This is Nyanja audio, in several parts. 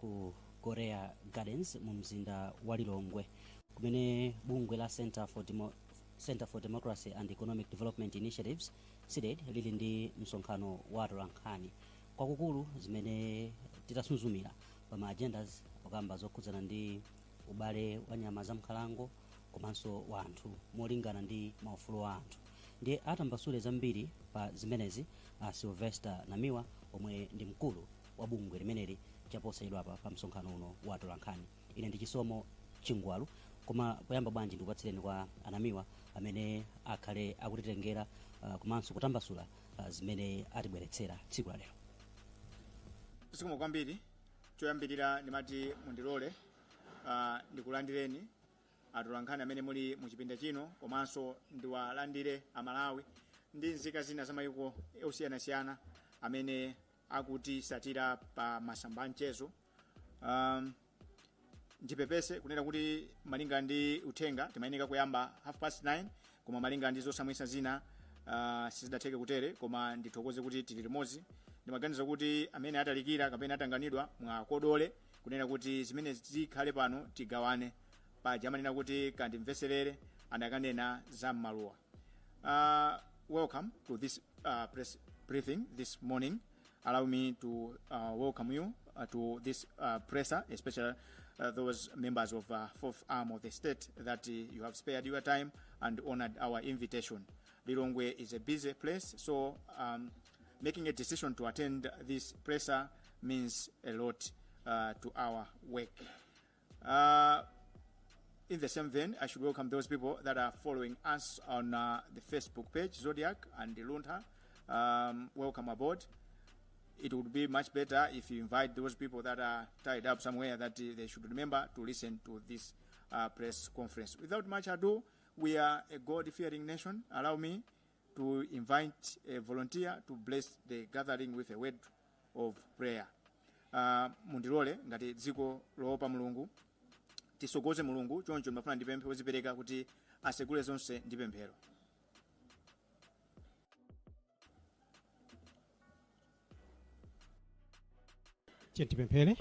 Ku Korea Gardens mu mzinda wa Lilongwe, kumene bungwe la Center for Democracy and Economic Development Initiatives, CDEDI, lili ndi msonkhano wa atolankhani. Kwakukulu zimene titasunzumira pa ma agendas okamba zokhudzana ndi ubale wa nyama za mkhalango komanso wa anthu molingana ndi maufulu a anthu. Ndiye atambasule zambiri pa zimenezi a Sylvester Namiwa, omwe ndi mkulu wa bungwe limeneli, chaposachedwapa pa msonkhano uno wa atolankhani. Ine ndi Chisomo Chingwalu, koma poyamba bwanji ndikupatsireni kwa Anamiwa amene akhale akutitengera komanso kutambasula zimene atibweretsera tsiku la lero. Zikomo kwambiri. Choyambirira ndimati mundilole ndikulandireni atolankhani amene muli muchipinda chino, komanso ndiwalandire Amalawi ndi nzika zina za mayiko osiyanasiyana amene akutisatira pa masamba a mchezo. Ndipepese kunena kuti malinga ndi uthenga timayeneka kuyamba 9:30, koma malinga ndi zosamwisa zina sizidatheke kutere, koma ndithokoze kuti tili limodzi. Ndimaganiza kuti amene atalikira kapena atanganidwa mwakodole kunena kuti zimene zikhale pano tigawane. Paja amanena kuti kandimveserere adakanena za mmaluwa. Welcome to this press briefing this morning. Allow me to welcome you to this presser, especially those members of fourth arm of the state that you have spared your time and honored our invitation. Lilongwe is a busy place, so making a decision to attend this presser means a lot to our work. In the same vein, I should welcome those people that are following us on the Facebook page, Zodiak and Luntha. Welcome aboard. It would be much better if you invite those people that are tied up somewhere that they should remember to listen to this press conference. Without much ado, we are a God-fearing nation. Allow me to invite a volunteer to bless the gathering with a word of prayer. Mundilole ngati dziko loopa Mulungu tisogoze Mulungu, choncho ndimafuna ndipemphe wozipereka kuti asegule zonse ndi pemphero. Tipemphere.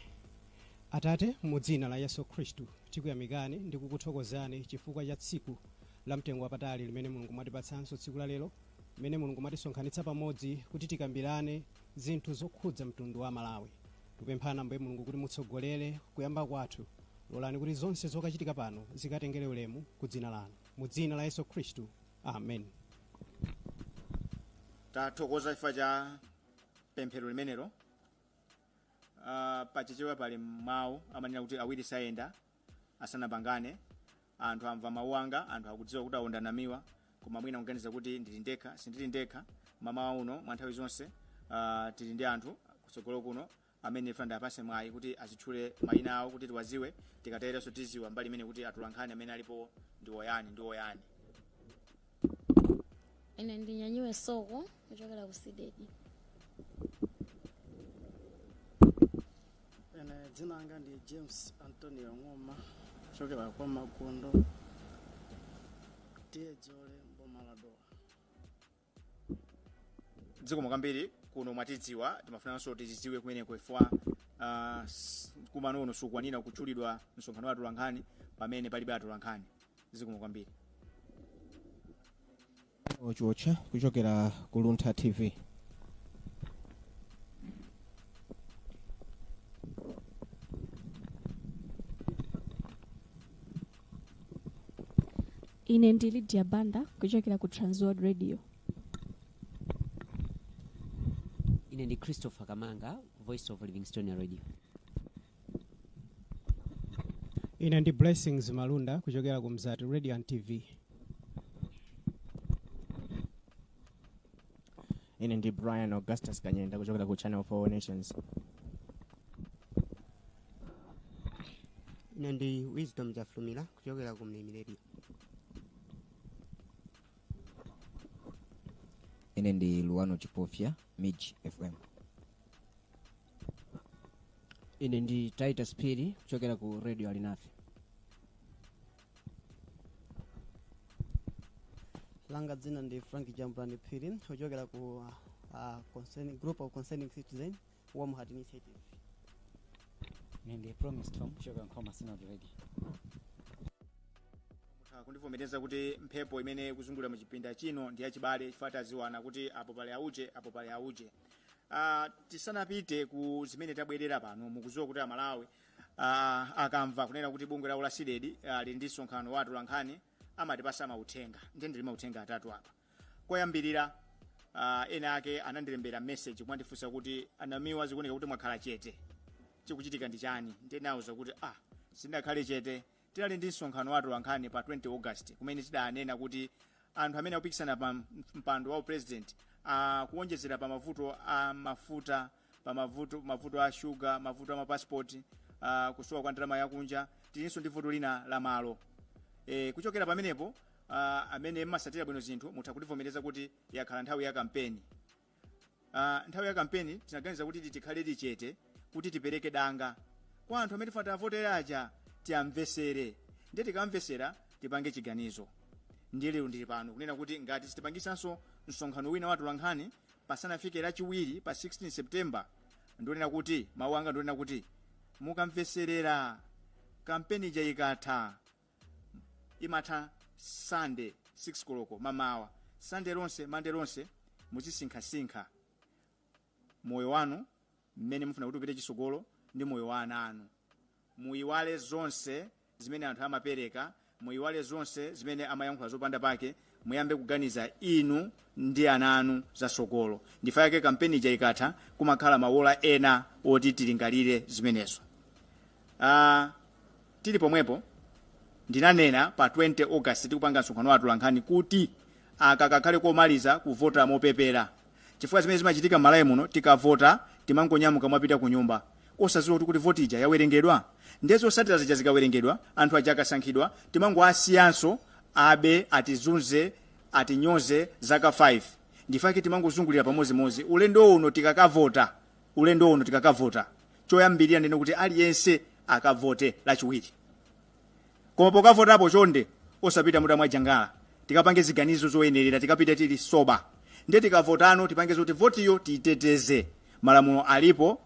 Atate, mu dzina la Yesu Khristu, tikuyamikani ndi kukuthokozani chifukwa cha tsiku la mtengo wapatali limene Mulungu mwatipatsanso tsiku la lero, limene Mulungu mwatisonkhanitsa pamodzi kuti tikambirane zinthu zokhudza mtundu wa Malawi. Tikupemphana, Ambuye Mulungu, kuti mutsogolere kuyamba kwathu. Lolani kuti zonse zokachitika pano zikatengere ulemu ku dzina lanu. Mu dzina la Yesu Khristu, amen. Tathokoza chifukwa cha pemphero limenelo. Pachichewa pali mawu amanena kuti awiri sayenda asanapangane. Anthu amva mawu anga, anthu akudziwa kuti awonda Namiwa, koma mwina kuganiza kuti ndili ndekha. Sindili ndekha. Mamawa uno mwa nthawi zonse tili ndi anthu kutsogolo kuno amene ife ndapase mwayi kuti azitchule mayina awo kuti tiwaziwe. Tikaterenso tiziwa mbali imene kuti atolankhani amene alipo ndi oyani ndi oyani. Ine ndi Nyanyiwe Soko kuchokera ku CDEDI. Ine dzina langa ndi James Antonio Ng'oma kuchokera kwa Magondo, T/A Dzole, mboma la Dowa. Zikomo kwambiri. Kuno mwatidziwa, timafunanso tizidziwe kumeneko ifwa kumano uno sukwanira kutchulidwa msonkhano wa atolankhani pamene palibe atolankhani. Zikomo kwambiri. Ochiotcha kuchokera ku Luntha TV. Ine ndi Lydia Banda kuchokera ku Transworld Radio. Ine ndi Christopher Kamanga, Voice of Livingstonia Radio. Ine ndi Blessings Malunda kuchokera ku Mzati Radio and TV. Ine ndi Brian Augustus Kanyenda kuchokera ku Channel 4 Nations. Ine ndi Wisdom Jafulumira kuchokera ku Mlimi Radio. Ine ndi Luano Chipofya, Mij FM. Ine ndi Titus Phiri kuchokera ku Radio Alinafe. Langa dzina ndi Frank Jambulani Phiri kuchokera ku group of concerning citizen, Warm Heart Initiative. Ine ndi Promise Tom kuchokera Nkhoma Synod Radio. Mutha kundivomereza kuti mphepo imene ikuzungulira mu chipinda chino ndi yachibale, chifukwa taziwana kuti apo pali auje, apo pali auje. Tisanapite ku zimene tabwerera pano, mukudziwa kuti Amalawi akamva kunena kuti bungwe lawo la CDEDI lili ndi msonkhano wa atolankhani, amatipasa mauthenga. Ndiye ndili mauthenga atatu apa. Koyambirira, ena ake anandilembera message kumandifunsa kuti, "Anamiwa, zikuoneka kuti mwakhala chete, chikuchitika ndi chani?" Ndiye nawuza kuti, "Ah, sindakhale chete. Tinali ndi msonkhano wa atolankhani pa 20 August, kumene tidanena kuti anthu amene akupikisana pa mpando wa president, kuwonjezera pa mavuto a mafuta, pa mavuto a shuga, mavuto a mapasipoti, kusowa kwa ndalama yakunja, tilinso ndi vuto lina la malo." Kuchokera pamenepo, amene mmasatira bwino zinthu mutha kutivomereza kuti yakhala nthawi ya kampeni. Nthawi ya kampeni tinaganiza kuti tikhale tichete kuti tipereke danga kwa anthu amene tifuna tiavotera aja, tiyamvesere. Ndiye tikamvesera, tipange chiganizo. Ndiye lero ndili pano kunena kuti ngati sitipangisanso msonkhano wina wa atolankhani pasanafike Lachiwiri pa 16 September, ndionena kuti mawu anga ndionena kuti mukamveserera kampeni ija ikatha, imatha Sunday 6 koloko mamawa, Sunday lonse, Monday lonse, muzisinkhasinkha moyo wanu mmene mufuna kuti upite chisogolo ndi moyo wa ana anu. Muyiwale zonse zimene anthu amapereka, muyiwale zonse zimene amayankhula zopanda pake, muyambe kuganiza inu ndi ana anu zasogolo. Ndifa yake kampeni ija ikatha kumakhala mawola ena oti tilingalire zimenezo. Tili pomwepo, ndinanena pa 20 August tikupanga msonkhano wa atolankhani kuti aka kakhale komaliza kuvota mopepera, chifukwa zimene zimachitika m'Malawi muno, tikavota timangonyamuka mwapita ku nyumba osadziwa kuti voti ija yawerengedwa. Ndiye zotsatira zija zikawerengedwa, anthu aja akasankhidwa, timangoasiyanso abe, atizunze, atinyoze zaka 5. Ndifake timangozungulira pamodzimodzi. Ulendo uno tikakavota, ulendo uno tikakavota, choyambirira ndine kuti aliyense akavote Lachiwiri. Koma pokavotapo, chonde osapita mutamwa jangala. Tikapange ziganizo zoyenerera, tikapite tili sober. Ndiye tikavotano, tipange zoti votiyo tiyiteteze. Malamulo alipo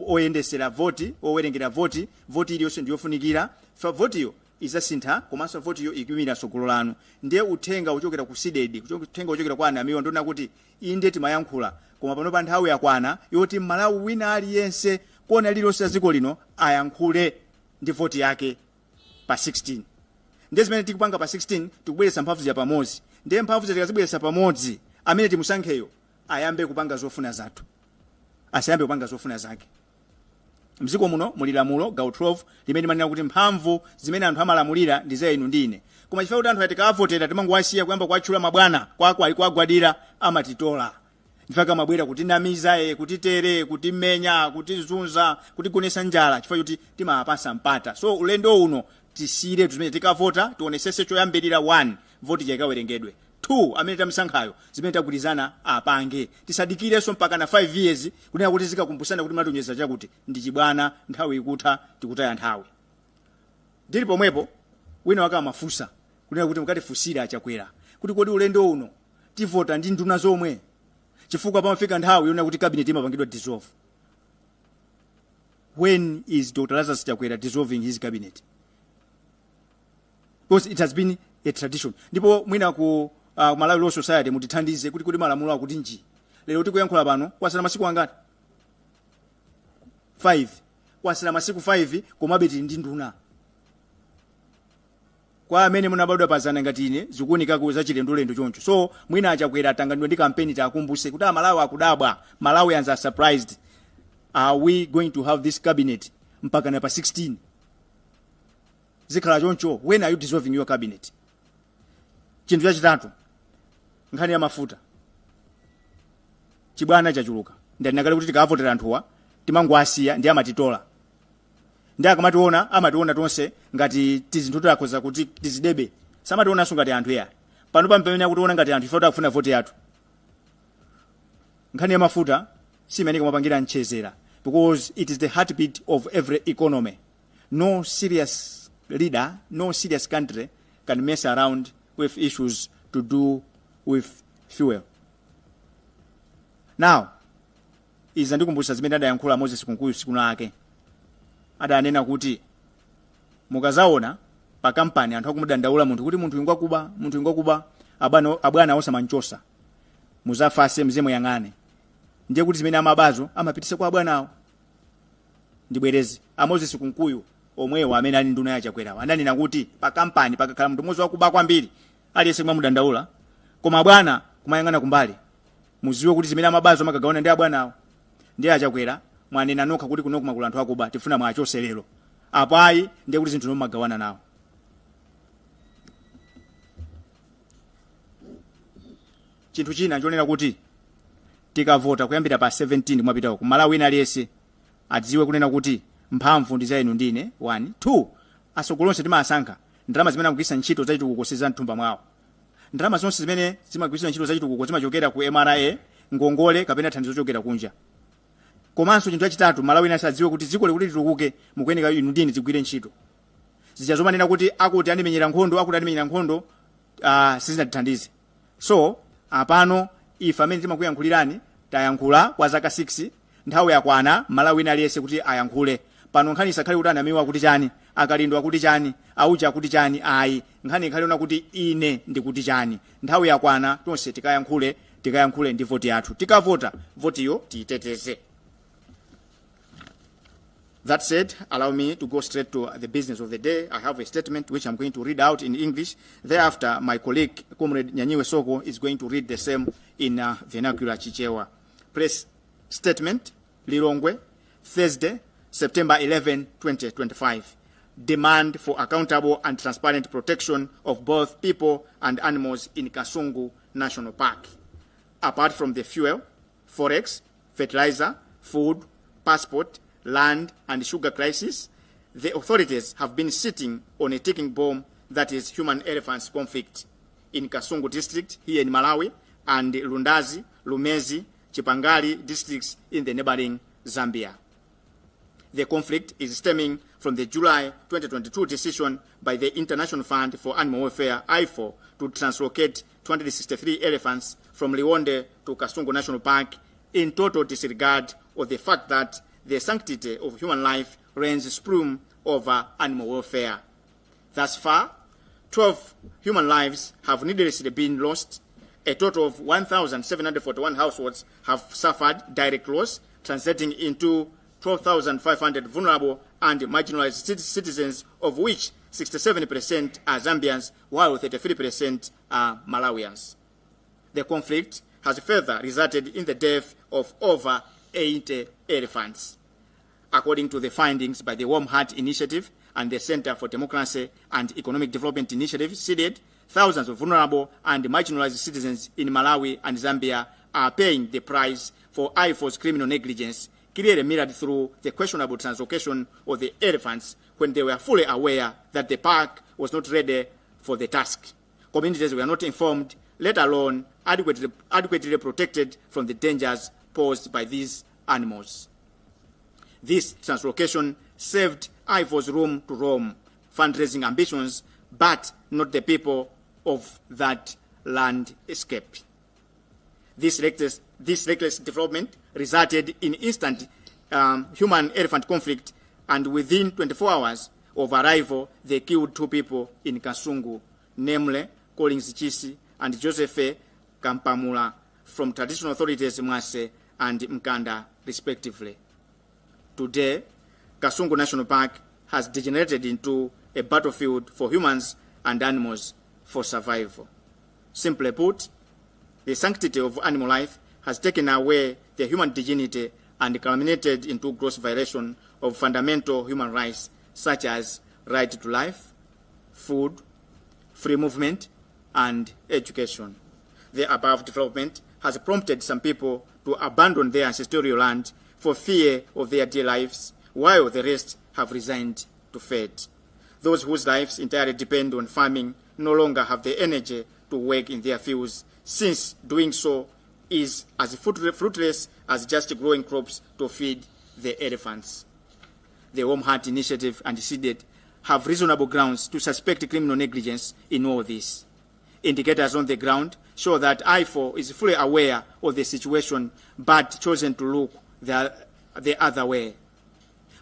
oyendesera voti, owerengera voti. Voti iliyonse ndiyofunikira. Fa votiyo izasintha, komanso votiyo ikuyimira tsogolo lanu. Ndiye uthenga uchokera ku CDEDI, uthenga uchokera kwa Anamiwa, ndiona kuti inde timayankhula, koma pano pa nthawi yakwana yoti Malawi wina aliyense, kona lililonse la dziko lino, ayankhule ndi voti yake pa 16. Ndiye zimene tikupanga pa 16, tikubweretsa mphamvu zija pamodzi. Ndiye mphamvu zija tikazibweretsa pamodzi, amene timusankheyo ayambe kupanga zofuna zathu, asayambe kupanga zofuna zake. Mdziko muno muli lamulo gawo 12 limene limanena kuti mphamvu zimene anthu amalamulira ndi za inu ndi ine. Koma chifukwa kuti anthu atikawavotera timangowasiya, kuyamba kuwatchula mabwana, kwakwa kuwagwadira, amatitola. Ndifaka amabwera kutinamiza, kutitere, kutimenya, kutizunza, kutigonesa njala, chifukwa choti timawapasa mpata. So ulendo uno tisiyire zimene tikavota, tionesese choyambirira 1, voti ikawerengedwe; 2, amene tamusankhayo zimene tagwirizana apange. Tisadikirenso mpaka na 5 years kunena kuti zikakumbusana kuti mationyeza chakuti. Ndi chibwana, nthawi ikutha, tikutaya nthawi. Ndili pomwepo, wina wake amafunsa kunena kuti mukatifunsira Achakwera kuti kodi ulendo uno tivota ndi nduna zomwe, chifukwa pamafika nthawi yonena kuti cabinet imapangidwa dissolve. When is Dr Lazarus Chakwera dissolving his cabinet? Because it has been a tradition. Ndipo mwina ku Malawi Law Society mutithandize kuti malamulo akuti nji. Lero tikuyankhula pano, kwasala masiku angati? 5. Kwasala masiku 5, komabe tili ndi nduna. Kwa amene munabadwa pazana ngati ine, zikuonekako zachilendolendo choncho. So mwina Achakwera atanganidwe ndi kampeni, takumbuse kuti Amalawi akudabwa. Malawians are surprised. Are we going to have this cabinet mpaka na pa 16? Zikhala choncho? When are you dissolving your cabinet? Chinthu chachitatu, nkhani ya mafuta. Chibwana chachuluka. Ndinakale kuti tikavotera anthuwa timangowasiya, ndi amatitola. Ndi akamationa, amationa tonse ngati tizinthu takhoza kuti tizidebe, samationanso ngati anthu eya. Pano pamene akutiona ngati anthu, ife takufuna voti yathu. Nkhani ya mafuta simene kumapangira mchezera, because it is the heartbeat of every economy. No serious leader, no serious country can mess around with issues to do with fuel. Now izi zandikumbutsa zimene adayankhula Moses Kunkuyu siku lake. Adanena kuti mukazaona pa kampani anthu akumudandaula munthu kuti munthu ingwakuba, munthu ingwakuba, abwana, abwana osamanchosa, muzafase mzimu yang'ane, ndiye kuti zimene amabazo amapitisa kwa abwanawo. Ndibwereze, a Moses Kunkuyu omwewo amene ali nduna ya Chakwerawo ananena kuti pa kampani pakakhala munthu mmodzi wakuba kwambiri, aliyense kumamudandaula, koma bwana kumayang'ana kumbali, muziwe kuti zimene amabazo amakagawana ndi abwanawo. Ndiye Achakwera, mwanena nokha kuti kuno kumakula anthu akuba, tifuna mwachose lero, apo ayi ndiye kuti zinthu nomagawana nawo. Chinthu china chonena kuti tikavota kuyambira pa 17 mwapitawo ku Malawi, wina aliyense adziwe kunena kuti mphamvu ndi za inu ndine. 1 2 Atsogoleri onse timasankha, ndalama zimene amagwiritsa ntchito zachitukuko si za mthumba mwawo. Ndalama zonse zimene zimagwiritsidwa ntchito zachitukuko zimachokera ku MRA, ngongole kapena thandizo zochokera kunja. Komanso chinthu chachitatu, Malawi wina adziwe kuti dziko likuti litukuke mukuyeneka inu ndine tigwire ntchito. Zija zomanena kuti akuti andimenyera nkhondo, akuti andimenyera nkhondo, sizinatithandize. So apano ife amene timakuyankhulirani tayankhula kwa zaka 6, nthawi yakwana Malawi wina aliyense kuti ayankhule. Pano nkhani isakhale kuti anamiwa akuti chani, akalindo akuti chani, auja akuti chani, ayi. Nkhani ikhale ona kuti ine ndikuti chani. Nthawi yakwana tonse tikayankhule, tikayankhule ndi voti yathu. Tikavota, votiyo tiyiteteze. That said, allow me to go straight to the business of the day. I have a statement which I'm going to read out in English. Thereafter, my colleague, Comrade Nyanyiwe Soko, is going to read the same in vernacular Chichewa. Press statement, Lilongwe, Thursday, September 11, 2025. Demand for accountable and transparent protection of both people and animals in Kasungu National Park. Apart from the fuel, forex, fertilizer, food, passport, land, and sugar crisis, the authorities have been sitting on a ticking bomb that is human elephants conflict in Kasungu district here in Malawi and Lundazi, Lumezi, Chipangali districts in the neighboring Zambia. The conflict is stemming from the July 2022 decision by the International Fund for Animal Welfare, IFAW, to translocate 263 elephants from Liwonde to Kasungu National Park in total disregard of the fact that the sanctity of human life reigns supreme over animal welfare. Thus far, 12 human lives have needlessly been lost. A total of 1,741 households have suffered direct loss, translating into 12,500 vulnerable and marginalized citizens, of which 67% are Zambians, while 33% are Malawians. The conflict has further resulted in the death of over 80 elephants. According to the findings by the Warm Heart Initiative and the Center for Democracy and Economic Development Initiative, CDEDI, thousands of vulnerable and marginalized citizens in Malawi and Zambia are paying the price for IFAW's criminal negligence, clearly mirrored through the questionable translocation of the elephants when they were fully aware that the park was not ready for the task. Communities were not informed, let alone adequately protected from the dangers posed by these animals. This translocation saved IFAW's room to roam, fundraising ambitions, but not the people of that landscape. This reckless development resulted in instant human-elephant conflict, and within 24 hours of arrival, they killed two people in Kasungu, namely Collins Chisi and Joseph Kampamula from traditional authorities Mwase and Mkanda, respectively. Today, Kasungu National Park has degenerated into a battlefield for humans and animals for survival. Simply put, the sanctity of animal life has taken away the human dignity and culminated into gross violation of fundamental human rights such as right to life, food, free movement, and education. The above development has prompted some people to abandon their ancestral land for fear of their dear lives, while the rest have resigned to fate. Those whose lives entirely depend on farming no longer have the energy to work in their fields, since doing so is as fruitless as just growing crops to feed the elephants. The Warm Heart Initiative and CDEDI have reasonable grounds to suspect criminal negligence in all this. Indicators on the ground show that IFAW is fully aware of the situation but chosen to look the other way.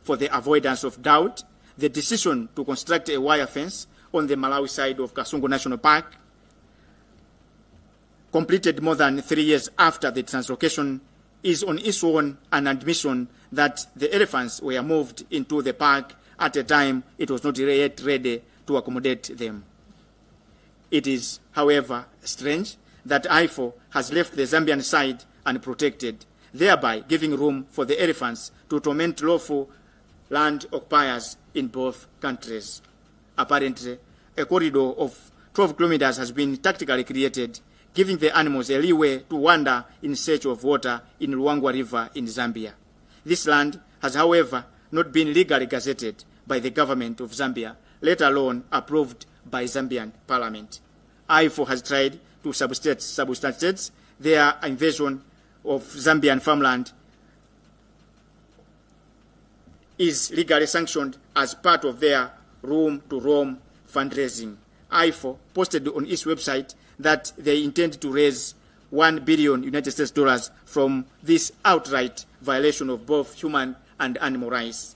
For the avoidance of doubt, the decision to construct a wire fence on the Malawi side of Kasungu National Park, completed more than 3 years after the translocation, is on its own an admission that the elephants were moved into the park at a time it was not yet ready to accommodate them. It is, however, strange that IFAW has left the Zambian side unprotected, thereby giving room for the elephants to torment lawful land occupiers in both countries. Apparently, a corridor of 12 kilometers has been tactically created, giving the animals a leeway to wander in search of water in Luangwa River in Zambia. This land has, however, not been legally gazetted by the government of Zambia, let alone approved by Zambian parliament. IFAW has tried to substantiate their invasion of Zambian farmland is legally sanctioned as part of their Room to Roam fundraising. IFAW posted on its website that they intend to raise 1 billion United States dollars from this outright violation of both human and animal rights.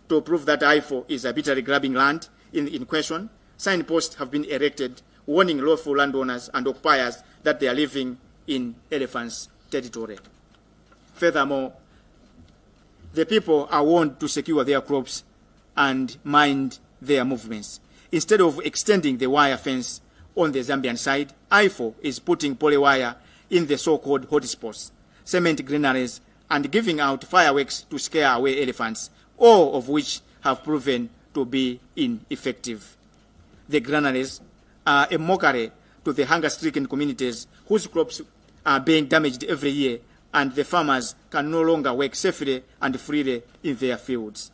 To prove that IFAW is arbitrarily grabbing land in question, signposts have been erected warning lawful landowners and occupiers that they are living in elephants' territory. Furthermore, the people are warned to secure their crops and mind their movements. Instead of extending the wire fence on the Zambian side, IFAW is putting polywire in the so-called hotspots, cement granaries, and giving out fireworks to scare away elephants, all of which have proven to be ineffective. The granaries are a mockery to the hunger-stricken communities whose crops are being damaged every year, and the farmers can no longer work safely and freely in their fields.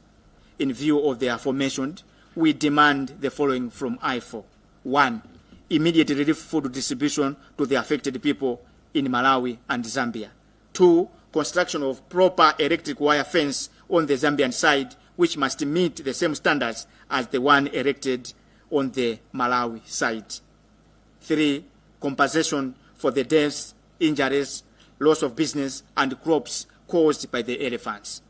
In view of the aforementioned, we demand the following from IFAW. 1. Immediate relief food distribution to the affected people in Malawi and Zambia. 2. Construction of proper electric wire fence on the Zambian side, which must meet the same standards as the one erected on the Malawi side. 3. Compensation for the deaths, injuries, loss of business, and crops caused by the elephants.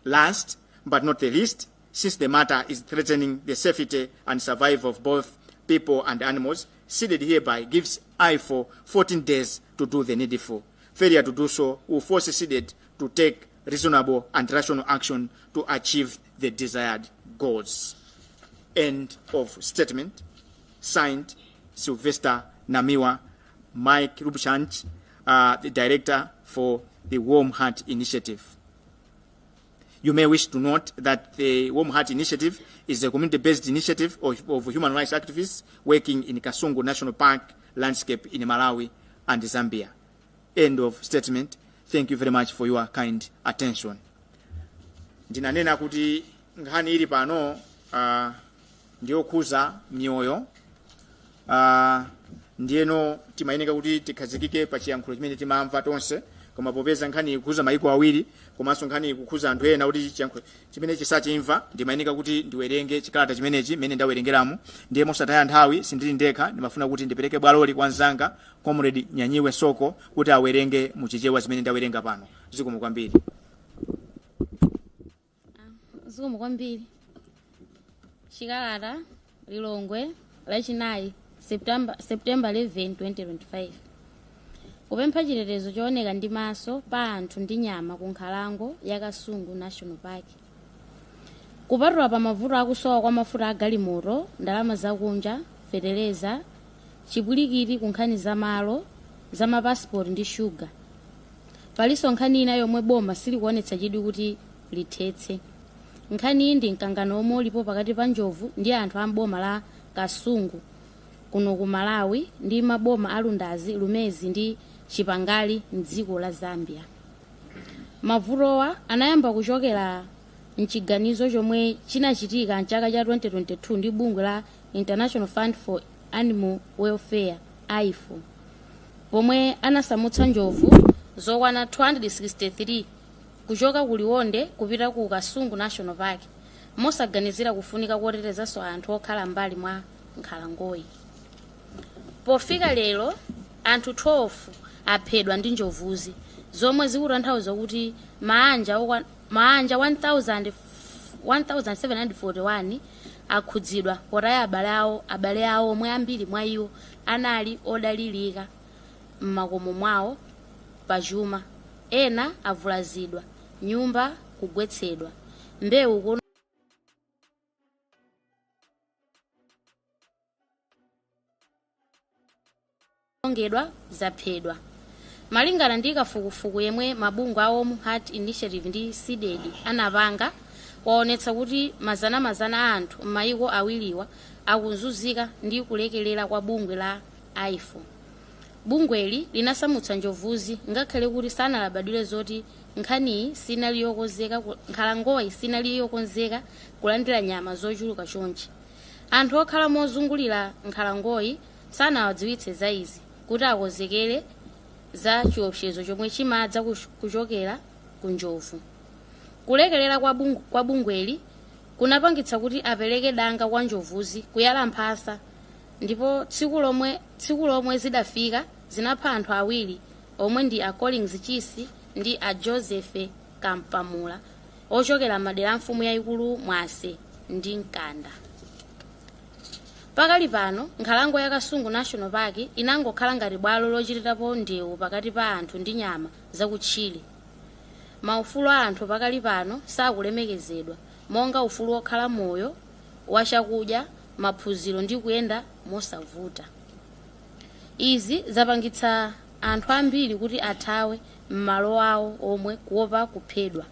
Last but not the least, since the matter is threatening the safety and survival of both people and animals, CDEDI hereby gives IFAW 14 days to do the needful. Failure to do so will force CDEDI to take reasonable and rational action to achieve the desired goals. End of statement. Signed, Sylvester Namiwa, Mike Rupchanch, the director for the Warm Heart Initiative. You may wish to note that the Warm Heart Initiative is a community-based initiative of human rights activists working in Kasungu National Park landscape in Malawi and Zambia. End of statement. Thank you very much for your kind attention. Ndinanena kuti nkhani ili pano ndiyokhuza miyoyo, ndiyeno timayeneka kuti tikhazikike pa chiyankhulo chimene timamva tonse, koma popeza nkhani ikukhuza maiko awiri komanso nkhani ikukhuza anthu ena kuti chiyankhulo chimene chisachimva, ndimayeneka kuti ndiwerenge chikalata chimenechi mmene ndawerengeramu. Ndiye mosataya nthawi, sindili ndekha, ndimafuna kuti ndipereke bwaloli kwa mzanga Comrade Nyanyiwe Soko kuti awerenge muchichewa zimene ndawerenga pano. Zikomo kwambiri. Zikomo kwambiri. Chikalata, Lilongwe, Lachinayi, September 11 2025. Kupempha chitetezo chooneka ndi maso pa anthu ndi nyama ku nkhalango ya Kasungu National Park. Kupatula pa mavuto akusowa kwa mafuta a galimoto, ndalama zakunja, feteleza, chipwirikiti ku nkhani za malo, za mapasipoti ndi shuga, palinso nkhani ina yomwe boma silikuonetsa chidwi kuti lithetse. Nkhani iyi ndi mkangano omwe ulipo pakati pa njovu ndi anthu a mboma la Kasungu kuno ku Malawi ndi maboma a Lundazi, Lumezi ndi Chipangali mdziko la Zambia. Mavutowa anayamba kuchokera mchiganizo chomwe chinachitika mchaka cha 2022 ndi bungwe la International Fund for Animal Welfare, IFAW, pomwe anasamutsa njovu zokwana 263 kuchoka ku Liwonde kupita ku Kasungu National Park, mosaganizira kufunika kotetezanso anthu okhala mbali mwa nkhalangoyi. Pofika lero, anthu 12 aphedwa ndi njovuzi, zomwe zikutanthauza kuti maanja 1741 akhudzidwa potaya abale awo omwe ambiri mwa iwo anali odalirika m'makomo mwawo pachuma. Ena avulazidwa, nyumba kugwetsedwa, mbewu kuwonongedwa, zaphedwa. Malingana ndi kafukufuku yemwe mabungwe a Warm Heart Initiative ndi CDEDI anapanga, waonetsa kuti mazanamazana a anthu m'mayiko awiriwa akuzunzika ndi kulekelera kwa bungwe la AIFO. Bungweli linasamutsa njovuzi ngakhale kuti sanalabadire zoti nkhaniyi sinali yokonzeka, nkhalangoyi sinali yokonzeka kulandira nyama zochuluka chonchi. Anthu okhala mozungulira nkhalangoyi sanawadziwitse za izi kuti akonzekere za chiopsezo chomwe chimadza kuchokera ku njovu. Kulekelera kwa bungweli kunapangitsa kuti apereke danga kwa njovuzi kuyala mphasa, ndipo tsiku lomwe zidafika zinapha anthu awiri omwe ndi a Collins Chisi ndi a Joseph Kampamula ochokera madera a mfumu yayikulu Mwase ndi Mkanda. Pakali pano nkhalango ya Kasungu National Park inangokhala ngati bwalo lochitirapo ndewu pakati pa anthu ndi nyama zakutchire. Maufulu a anthu pakali pano sakulemekezedwa, monga ufulu wokhala moyo, wachakudya, maphunziro ndi kuyenda mosavuta. Izi zapangitsa anthu ambiri kuti athawe m'malo awo omwe kuopa kuphedwa.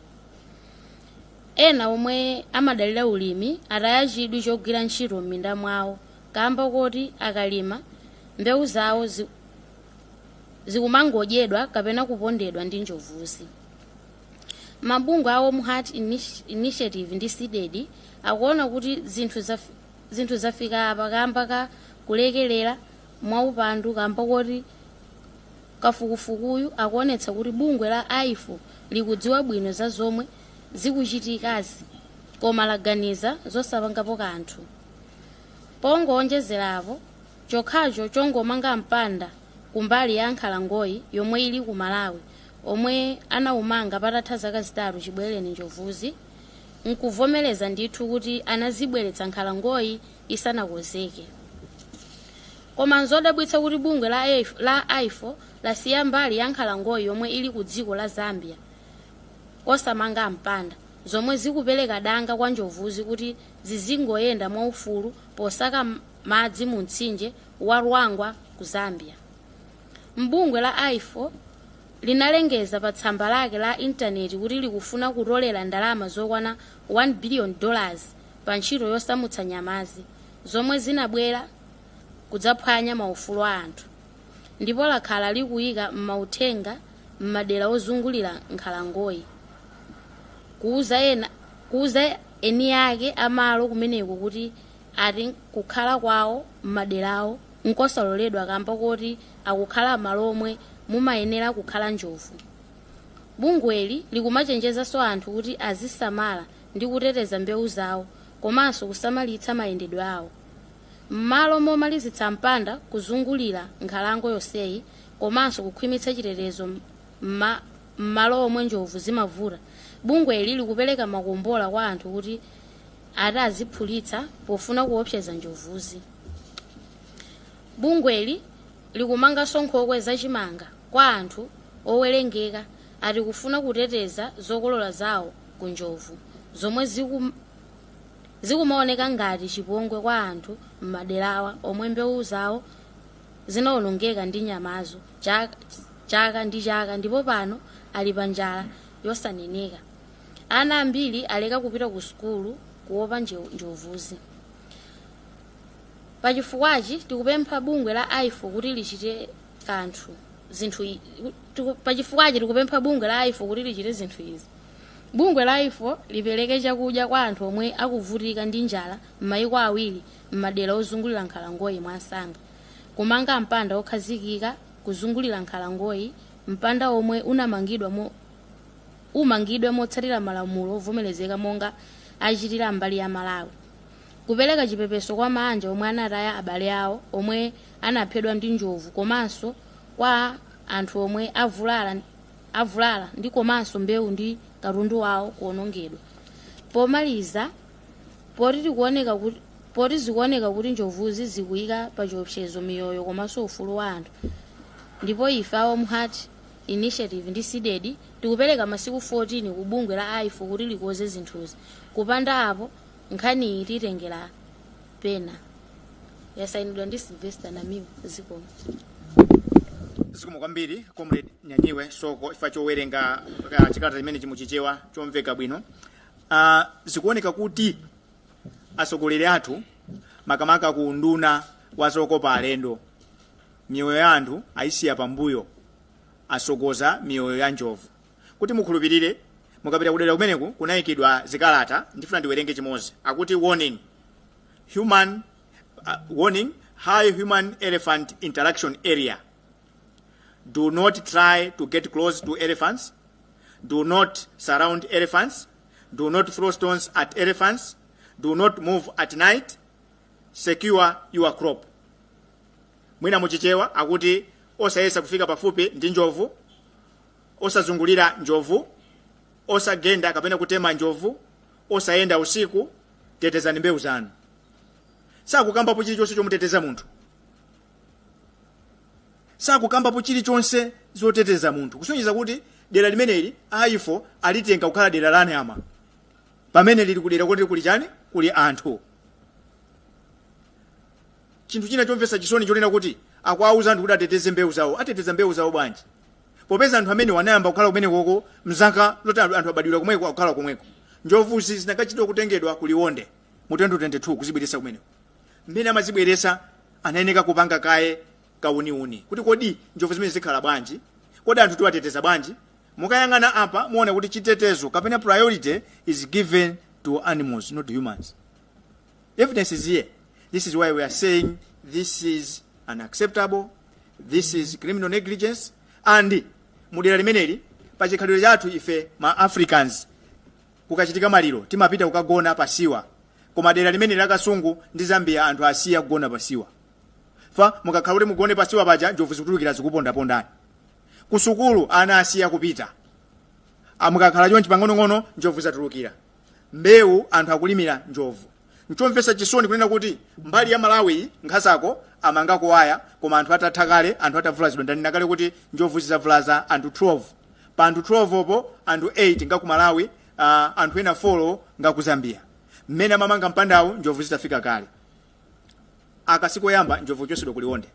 Ena omwe amadalira ulimi ataya chidwi chogwira ntchito m'minda mwawo kamba koti akalima mbewu zawo zikumangodyedwa kapena kupondedwa ndi njovuzi. Mabungwe a Warm Heart Initiative ndi CDEDI akuona kuti zinthu zafika apa kamba ka kulekelera mwaupandu, kamba koti kafukufukuyu akuonetsa kuti bungwe la AIFO likudziwa bwino za zomwe zikuchitikazi koma laganiza zosapangapo kanthu. Pongowonjezerapo, chokhacho chongomanga mpanda kumbali ya nkhalangoyi yomwe ili ku Malawi, omwe anawumanga patatha zaka 3 chibwereni njovuzi, nkuvomereza ndithu kuti anazibweretsa nkhalangoyi isanakonzeke. Koma nzodabwitsa kuti bungwe la AIFO lasiya mbali ya nkhalangoyi yomwe ili ku dziko la Zambia osamanga mpanda, zomwe zikupereka danga kwa njovuzi kuti zizingoyenda mwaufulu posaka madzi mu mtsinje wa Luangwa ku Zambia. Mbungwe la AIFO linalengeza pa tsamba lake la intaneti kuti likufuna kutolera ndalama zokwana $1 billion pa ntchito yosamutsa nyamazi zomwe zinabwera kudzaphwanya maufulu a anthu, ndipo lakhala likuyika m'mauthenga m'madera ozungulira nkhalangoyi kuuza eni ake amalo kumeneko kuti ati kukhala kwawo m'maderawo nkosaloledwa kamba koti akukhala malo omwe mumayenera kukhala njovu. Bungweli likumachenjezanso anthu kuti azisamala ndi kuteteza mbewu zawo komanso kusamalitsa mayendedwe awo. M'malo momalizitsa mpanda kuzungulira nkhalango yonseyi komanso kukhwimitsa chitetezo m'malo omwe njovu zimavuta, bungweli likupereka makombola kwa anthu kuti ati aziphulitsa pofuna kuopseza njovuzi. Bungweli likumanganso nkhokwe zachimanga kwa anthu owerengeka ati kufuna kuteteza zokolola zawo ku njovu, zomwe zikumaoneka ngati chipongwe kwa anthu m'maderawa omwe mbewu zawo zinawonongeka ndi nyamazo chaka ndi chaka, ndipo pano ali pa njala yosaneneka. Ana ambiri aleka kupita ku sukulu kuopa njovuzi. Pachifukwachi tikupempha bungwe la AIFO kuti lichite kanthu zinthu pachifukwachi tikupempha bungwe la AIFO kuti lichite zinthu izi: bungwe la AIFO lipereke chakudya kwa anthu omwe akuvutika ndi njala m'mayiko awiri m'madera ozungulira nkhalangoyi mwansanga; kumanga mpanda okhazikika kuzungulira nkhalangoyi, mpanda omwe unamangidwa umangidwe motsatira malamulo ovomerezeka monga achitira mbali ya Malawi; kupereka chipepeso kwa maanja omwe anataya abale awo omwe anaphedwa ndi njovu komanso kwa anthu omwe avulala ndi komanso mbewu ndi katundu wawo kuwonongedwa; Pomaliza, poti zikuoneka kuti njovuzi zikuyika pa chiopsezo miyoyo komanso ufulu wa anthu, ndipo ife a Warm Heart Initiative ndi CDEDI tikupereka masiku 14 ku bungwe la AIFO kuti likoze zinthuzi. Kupanda apo, nkhaniyi titengera pena. Yasayinidwa ndi Sylvester Namiwa. Zikomo. Zikomo kwambiri, Comrade Nyanyiwe Soko, chifukwa chowerenga chikalata chimene chimuchichewa chomveka bwino. Zikuoneka kuti atsogoleri athu, makamaka ku nduna wa zokopa alendo, miyoyo ya anthu ayisiya pambuyo, asogoza miyoyo ya njovu. Kuti mukhulupirire, mukapita kudera kumeneku kunayikidwa zikalata. Ndifuna ndiwerenge chimodzi. Akuti warning human, warning, high human elephant interaction area. Do not try to get close to elephants. Do not surround elephants. Do not throw stones at elephants. Do not move at night. Secure your crop. Mwina muchichewa akuti osayesa kufika pafupi ndi njovu, osazungulira njovu, osagenda kapena kutema njovu, osayenda usiku, tetezani mbewu zanu. Sakukambapo chilichonse chomuteteza munthu, sakukambapo chilichonse zoteteza munthu, kusonyeza kuti dera limeneli AIFO alitenga kukhala dera la nyama, pamene lili kudera kuti kuli chani? Kuli anthu. Chinthu china chomvetsa chisoni chonena kuti akuwauza anthu kuti ateteze mbewu zawo. Ateteza mbewu zawo bwanji, popeza anthu amene wanayamba kukhala kumenekoko mzaka zoti anthu abadwira komweko, akukhala komweko? Njovuzi zinakachitwa kutengedwa ku Liwonde mu 2022 kuzibweretsa kumeneko. Mmene amazibweretsa, anayeneka kupanga kaye kauniuni kuti kodi njovu zimene zikhala bwanji, kodi anthu tiwateteza bwanji? Mukayang'ana apa muona kuti chitetezo kapena priority is given to animals, not humans. Evidence is here. This is why we are saying this is unacceptable. This is criminal negligence. And mudera limeneli, pachikhalidwe chathu ife ma Africans, kukachitika maliro timapita kukagona pasiwa, koma dera limene la Kasungu ndi Zambia anthu asiya kugona pasiwa. Fa mukakhala kuti mugone pasiwa paja, njovu zikutulukira, zikupondapondani. Kusukulu ana asiya kupita. Mukakhala chonchi pang'onong'ono, njovu zatulukira. Mbewu anthu akulimira njovu. Nchomvetsa chisoni kunena kuti mbali ya Malawi nkhasako amangako waya, koma anthu atatha kale, anthu atavulazidwa. Ndanena kale kuti njovu zizavulaza anthu 12. Pa anthu 12 opo, anthu 8 nga ku Malawi, anthu ena 4 nga ku Zambia. Mmene amamanga mpandawo, njovu zitafika kale. Akasikoyamba njovu kuchosedwa ku Liwonde.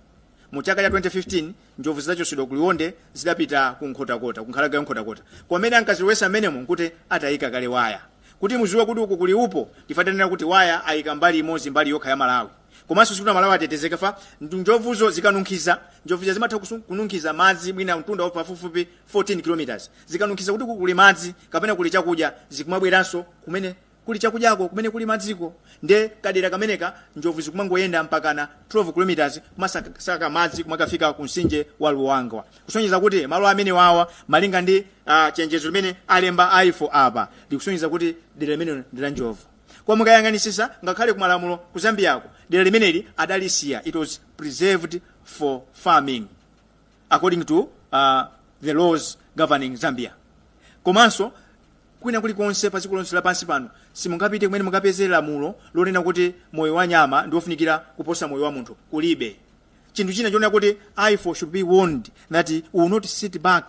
Mu chaka cha 2015 njovu zidachosedwa ku Liwonde, zidapita ku Nkhotakota, ku nkhalango ya Nkhotakota, komene ankazilowesa mmenemo nkuti atayika kale waya. Kuti muziwe kuti uku kuli upo, tifatanira kuti waya ayika mbali imodzi, mbali yokha ya Malawi. Komanso sikuti Malawi atetezeka, fa njovuzo zikanunkhiza, njovu zimatha kununkhiza madzi mwina mtunda wa pafupifupi 14 km. Zikanunkhiza kuti kuli madzi kapena kuli chakudya, zikumabweranso kumene kuli chakudyako, kumene kuli madziko. Nde kadera kameneka njovu zikumangoyenda mpakana 12 km kumasaka madzi, kumakafika ku mtsinje wa Luangwa, kusonyeza kuti malo amene wawa, malinga ndi chenjezo limene alemba AIFO apa, likusonyeza kuti dera limene ndi la njovu. Koma mukayang'anisisa, ngakhale kumalamulo ku Zambiyako, dera limeneli adalisiya, it was preserved for farming according to the laws governing Zambia. Komanso kwina kulikonse pa dziko lonse lapansi pano simungapite kumene mungapeze lamulo lonena kuti moyo wa nyama ndi wofunikira kuposa moyo wa munthu. Kulibe. Chinthu china chonena kuti AIFO should be warned that we will not sit back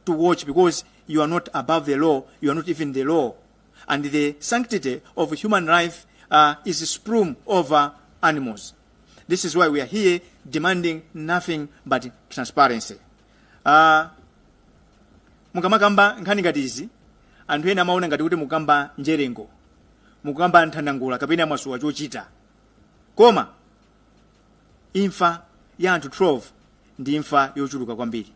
to watch, because you are not above the law, you are not even the law, and the sanctity of human life is supreme over animals. This is why we are here demanding nothing but transparency. Mukamakamba nkhani ngati izi, anthu ena amaona ngati kuti mukamba njerengo, mukamba nthanangula kapena mwasuwa chochita. Koma imfa ya anthu 12 ndi imfa yochuluka kwambiri.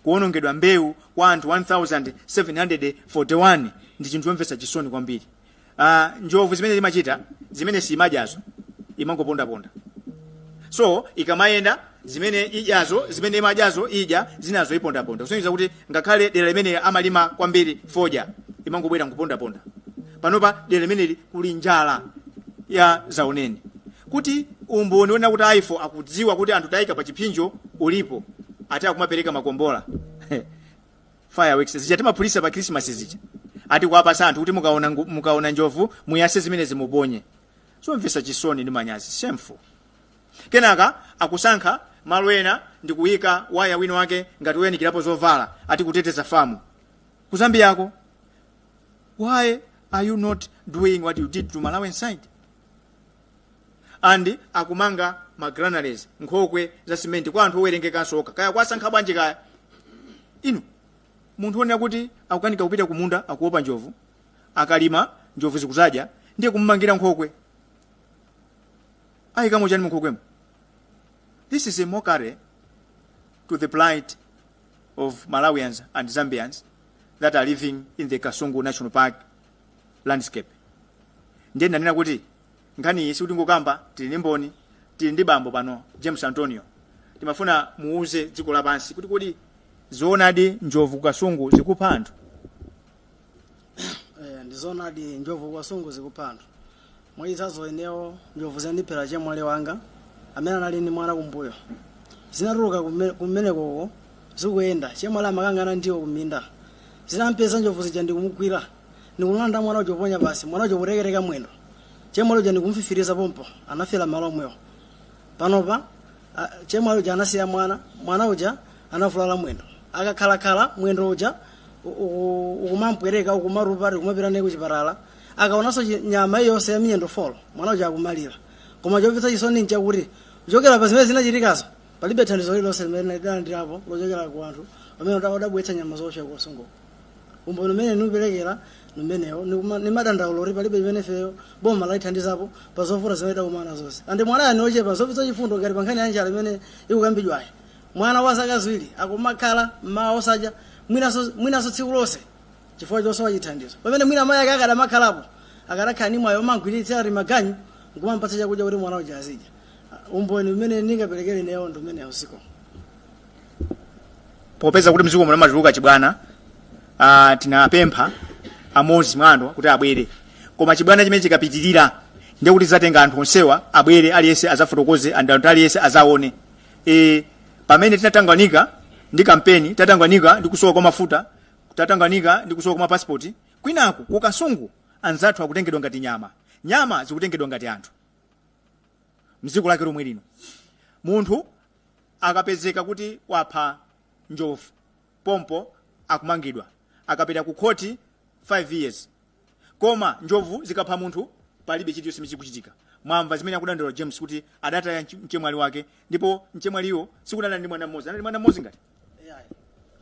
Kuwonongedwa mbewu kwa anthu 1741 ndi chinthu chomvetsa chisoni kwambiri. Njovu zimene imachita, zimene simadyazo, imangopondaponda. So ikamayenda, zimene idyazo, zimene imadyazo idya, zinazo ipondaponda, kusonyeza kuti ngakhale dera limene amalima kwambiri fodya, imangobwera nkupondaponda. Panopa dera limeneli kuli njala ya zaoneni. Kuti umboni wonena kuti AIFO akudziwa kuti anthu tayika pa chipsinjo ulipo, ati akumapereka makombola, fireworks zija timaphulisa pa Christmas zija. Ati kuwapasa anthu kuti mukaona njovu muyase zimene zimuponye. Zomvetsa chisoni ndi manyazi, shameful. Kenaka akusankha malo ena ndi kuyika waya wina wake ngati woyanikirapo zovala, ati kuteteza famu ku Zambiyako. Why are you not doing what you did to Malawi side? And akumanga ma granaries, nkhokwe za simenti, kwa anthu owerengekanso okha. Kaya kwasankha bwanji kaya. Inu, munthu wonena kuti akukanika kupita kumunda, akuopa njovu, akalima njovu zikuzadya, ndiye kummangira nkhokwe, ayikamo chani munkhokwemo? This is a mockery to the plight of Malawians and Zambians that are living in the Kasungu National Park landscape. Ndiye ndanena kuti nkhani iyi sikuti ngokamba, tili ndi mboni, tili ndi bambo pano, James Antonio. Timafuna muuze dziko lapansi kuti kodi zoonadi njovu ku Kasungu zikupha anthu? Ndizoonadi, njovu Kasungu zikupha anthu. Mwachitsanzo, ineyo njovu zinandiphera chemwali wanga amene anali ndi mwana kumbuyo. Zinatuluka kumenekoko zikuyenda, chemwali amakangana ndiwo kuminda. Zinampeza njovu zija ndikumugwira, ndikulanda mwana uja uponya pasi, mwana uja kutekereka mwendo, chemwali uja ndikumfifiriza pompo, anafera malo omwewo. Panopa chemwali uja anasiya mwana, mwana uja anavulala mwendo, akakhalakhala mwendo uja ukumampwereka, ukumarupa, kumapita naye kuchipatala. Akaonanso nyama iyonse ya miyendo 4, mwana uja akumalira. Koma chomvetsa chisoni nchakuti kuchokera pa zimene zinachitikazo, palibe thandizo lililonse limene lidalandirapo lochokera ku anthu pamene udabweretsa nyama zoopsa kukasunguko. Umboni umene niuperekera numenewo ni madandaulo kuti palibe chimene ifeyo boma latithandizapo pa zovuta zimene takumana zonse. Andi mwanayo ni ochepa, zomvetsa chifundo ngati pa nkhani ya njala imene ikukambidwayi. Mwana wa zaka 2 akumakhala mmawa osadya, mwinaso tsiku lonse, chifukwa chosowa chithandizo, pamene mwina amayi ake akadamakhalapo akadakhala ni mwayi omagwiritsa ali maganyu nkumampatsa chakudya kuti mwana uja azidya. Umboni umene ndingaperekere ineyo ndi umenewo ziko. Popeza kuti mdziko muno matuluka chibwana, tinapempha amodzi mwa anthu kuti abwere, koma chibwana chimene chikapitirira ndiye kuti zatenga anthu onsewa abwere, aliyense azafotokoze and anthu aliyense azaone. Pamene tinatangwanika ndi kampeni, tatangwanika ndi kusowa kwa mafuta, tatangwanika ndi kusowa kwa mapasipoti, kwinaku ku Kasungu anzathu akutengedwa ngati nyama, nyama zikutengedwa ngati anthu mdziko lake lomwe lino. Munthu akapezeka kuti wapha njovu, pompo akumangidwa, akapita ku khoti 5 years, koma njovu zikapha munthu palibe chilichonse chikuchitika. Mwamva zimene akudandaula James kuti adataya mchemwali wake, ndipo mchemwaliwo sikuti anali ndi mwana mmodzi, anali mwana mmodzi ngati AI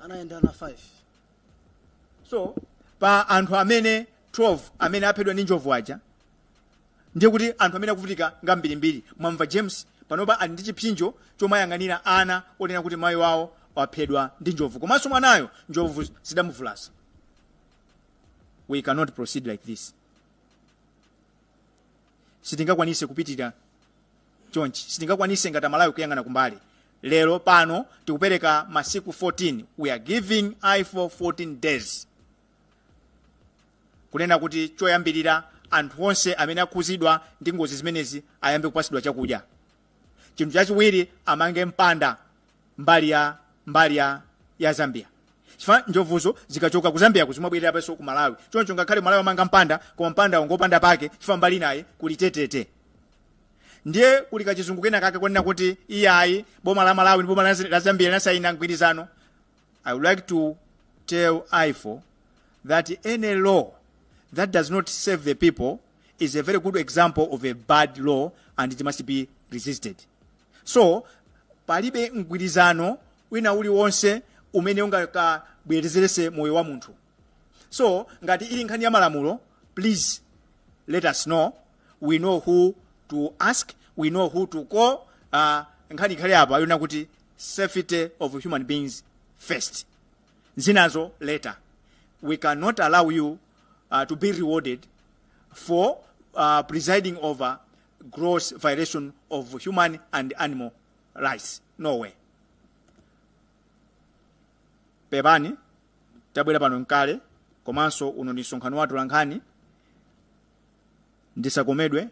anayenda na 5. So pa anthu amene 12 amene aphedwa ndi njovu aja, ndiye kuti anthu amene akuvutika ngambirimbiri. Mwamva James panopa ali ndi chipsinjo chomayang'anira ana onena kuti mayi wawo waphedwa ndi njovu, komanso mwanayo njovu zidamuvulasa. We cannot proceed like this. Sitingakwanise kupitirira chonchi, sitingakwanise ngati Amalawi kuyang'ana kumbali. Lero pano tikupereka masiku 14. We are giving IFAW 14 days kunena kuti choyambirira anthu onse amene akhuzidwa ndi ngozi zimenezi ayambe kupasidwa chakudya. Chinthu chachiwiri, amange mpanda mbali ya Zambia, chifukwa njovuzo zikachoka ku Zambia kuzimabwerera panso ku Malawi. Choncho ngakhale Malawi amanga mpanda, koma mpanda ungopanda pake, chifukwa mbali naye kuli tetete. Ndiye kuli kachizungu kena kake konena kuti iyayi, boma la Malawi ndi boma la Zambia linasayina mgwirizano. I would like to tell IFAW that any law that does not save the people is a very good example of a bad law and it must be resisted. So palibe mgwirizano wina uliwonse umene ungakabwerezerese moyo wa munthu. So ngati ili nkhani ya malamulo, please let us know. We know who to ask, we know who to call. Nkhani ikhale apa yona kuti safety of human beings first, zinazo later. We cannot allow you to be rewarded for presiding over gross violation of human and animal rights. No way. Pepani, tabwera pano mkale, komanso uno ndi msonkhano wathu la nkhani. Ndisakomedwe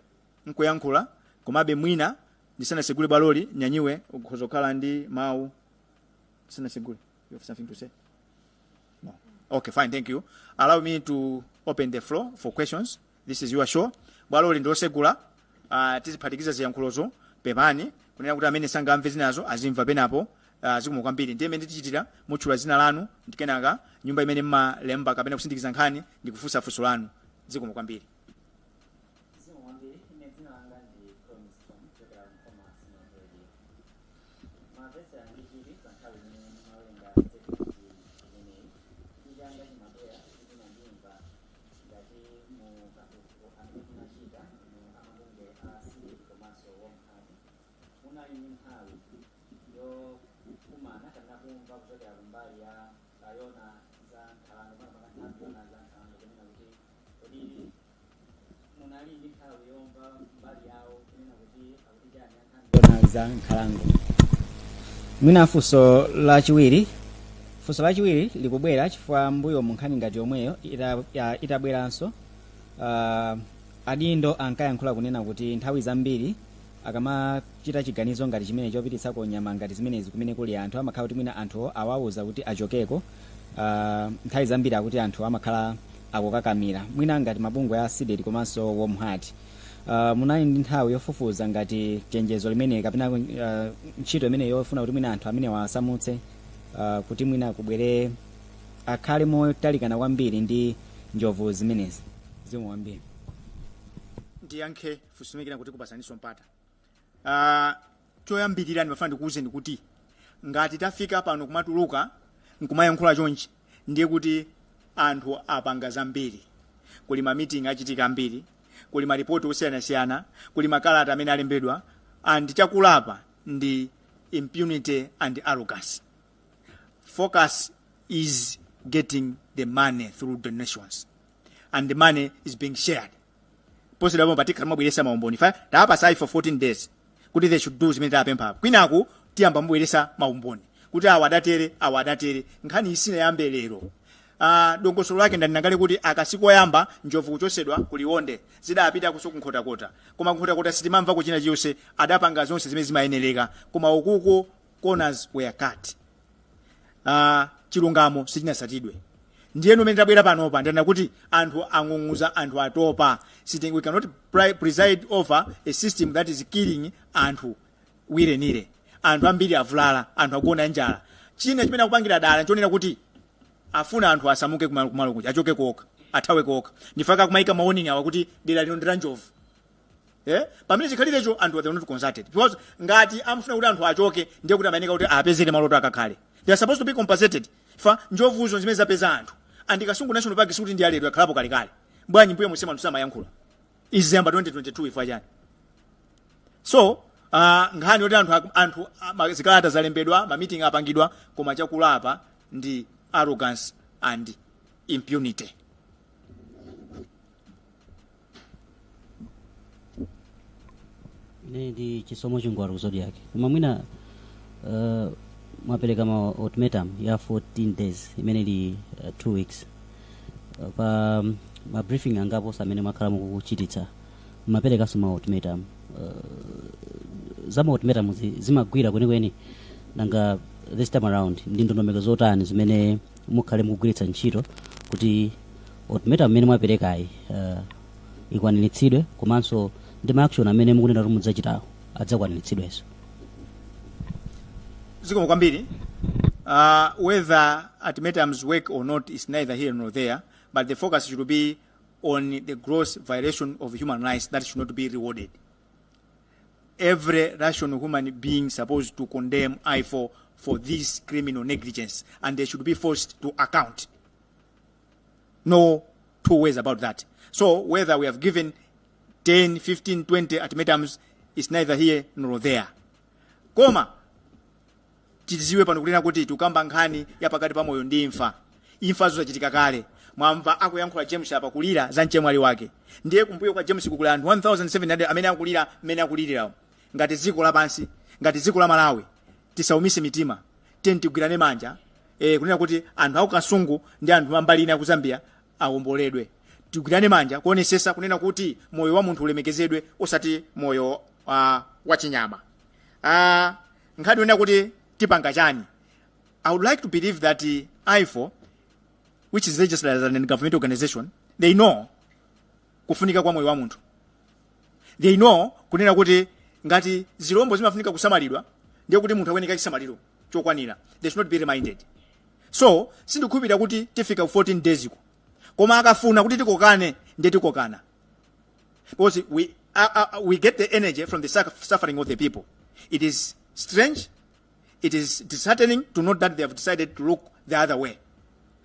nkuyankhula, komabe mwina ndisanasegule bwaloli, nyanyiwe ukhoza kukhala ndi mawu ndisanasegule. You have something to say? No. Okay, fine, thank you. Allow me to open the floor for questions. This is your show. Bwalo ndi losegula. Tiziphatikiza ziyankhulozo. Pepani kunena kuti amene sangamve zinazo azimva penapo. Zikomo kwambiri. Ndiye imene tichitira, mutchula dzina lanu ndikenaka nyumba imene mmalemba kapena kusindikiza nkhani ndikufunsa funso lanu. Zikomo kwambiri. Zikomo kwambiri. Ine dzina langa ndi Promise Tom kuchokera Nkhoma Synod Radio. Mamvetsera ndi chidwi pa nthawi imene mawerenga statement imeneyi. Chidwi changa chimabwera kuti ndimva ngati mu kafukufuku amene munachita mu amabungwe a CDEDI komanso Warm Heart munali ndi nthawi yokumana kapena kumva kuchokera kumbali ya yoona za nkhalango, makamaka nthambi yoona za nkhalango, kunena kuti kodi munali ndi nthawi yomva mbali yawo kunena kuti akuti chani anthambi yoona za nkhalango? Mwina funso lachiwiri likubwera chifukwa mbuyo mu nkhani ngati yomweyo itabweranso, adindo ankayankhula kunena kuti nthawi zambiri akamachita chiganizo ngati chimene chopititsako nyama ngati zimenezi kumene kuli anthu, amakhala kuti mwina anthuwo awawuza kuti achokeko. Nthawi zambiri akuti anthu amakhala akukakamira. Mwina ngati mabungwe a CDEDI komanso Warm Heart, munali ndi nthawi yofufuza ngati chenjezo limene kapena ntchito imene yofuna kuti mwina anthu amene wasamutse, kuti mwina kubwere akhale motalikana kwambiri ndi njovu zimenezi? Zikomo kwambiri. Ndiyankhe funso limene kuti kupasaninso mpata. Choyambirira ndimafuna ndikuwuzeni kuti ngati tafika pano kumatuluka nkumayankhula chonchi, ndiye kuti anthu apanga zambiri. Kuli ma meeting achitika ambiri, kuli maripoti osiyanasiyana, kuli makalata amene alembedwa, and chakulapa ndi impunity and arrogance. Focus is getting the money through donations, and the money is being shared. Posachedwapa patikhala mabweresa maumboni fa taapasa for 14 days kuti they should do zimene tapempha. Kwinaku tiyamba mubweresa maumboni kuti awa adatere, awa adatere. Nkhani isina yambe lero. Dongosolo lake ndandinangale kuti akasiku oyamba njovu kuchosedwa kuliwonde zidapita kuso kunkhotakota, koma kunkhotakota sitimamva kuchina chiyonse. Adapanga zonse zimene zimayenereka, koma ukuko corners were cut. Chilungamo sichinasatidwe. Ndiyeno umene tabwera panopa, ndanena kuti anthu ang'ung'uza, anthu atopa. Sitting, we cannot preside over a system that is killing anthu wirenire. Anthu ambiri avulala, anthu agona njala. China chimene akupangira dala nchonena kuti afuna anthu asamuke kumalo, kumalo kuja achoke koka, athawe koka. Ndifaka kumayika ma warning awa kuti dera lino ndi la njovu. Pamene chikhalirecho anthu, they are not consulted, because ngati amafuna kuti anthu achoke, ndiye kuti amayeneka kuti apezere malo oti akakhale. They are supposed to be compensated. Fa njovuzo zimene zapeza anthu, and Kasungu National Park sikuti ndi alero, yakhalapo kalekale. Bwanji mbuyo musema anthu samayankhula? Izi ziyamba 2022 ifwa chani? So nkhani yoti anthu zikalata zalembedwa, ma meeting apangidwa, koma chakulapa ndi arrogance and impunity. Ine ndi Chisomo Chingwaru ku Zodiak. Koma mwina mwapereka ma ultimatum ya 14 days imene ili 2 weeks. Pa ma briefing angapo amene mwakhala mukuchititsa maperekanso ma ultimatum. Za ma ultimatum zimagwira kwenikweni? Nanga this time around ndi ndondomeko zotani zimene mukhale mukugwiritsa ntchito kuti ultimatum imene mwaperekayi ikwaniritsidwe, komanso ndi ma action amene mukunena kuti mudzachitawo adzakwaniritsidwenso? Zikomo kwambiri. Whether ultimatums work or not is neither here nor there, but the focus should be on the gross violation of human rights that should not be rewarded. Every rational human being supposed to condemn IFAW for this criminal negligence, and they should be forced to account. No two ways about that. So whether we have given 10, 15, 20 ultimatums is neither here nor there, koma tidziwe pano kunena kuti tikukamba nkhani ya pakati pa moyo ndi imfa. Imfa zachitika kale. Mwamva akuyankhula James apa kulira za mchemwali wake. Ndiye kumbuyo kwa James kukuli anthu 1700 amene akulira mmene akulirirawo. Ngati dziko lapansi, ngati dziko la Malawi, tisaumise mitima. Tiye tigwirane manja kunena kuti anthu aku Kasungu ndi anthu ambali ina ku Zambia awomboledwe. Tigwirane manja kuonesesa kunena kuti moyo wa munthu ulemekezedwe, osati moyo wachinyama. Nkhani yonena kuti tipanga chani, I would like to believe that IFAW which is registered as an government organization, they know kufunika kwa moyo wa munthu. They know kunena kuti ngati zilombo zimafunika kusamalidwa, ndiye kuti munthu akuyeneka chisamaliro chokwanira. They should not be reminded. So sindikukhulupirira kuti tifika ku 14 days iko, koma akafuna kuti tikokane, ndiye tikokana, because we get the energy from the suffering of the people. It is strange, it is disheartening to note that they have decided to look the other way.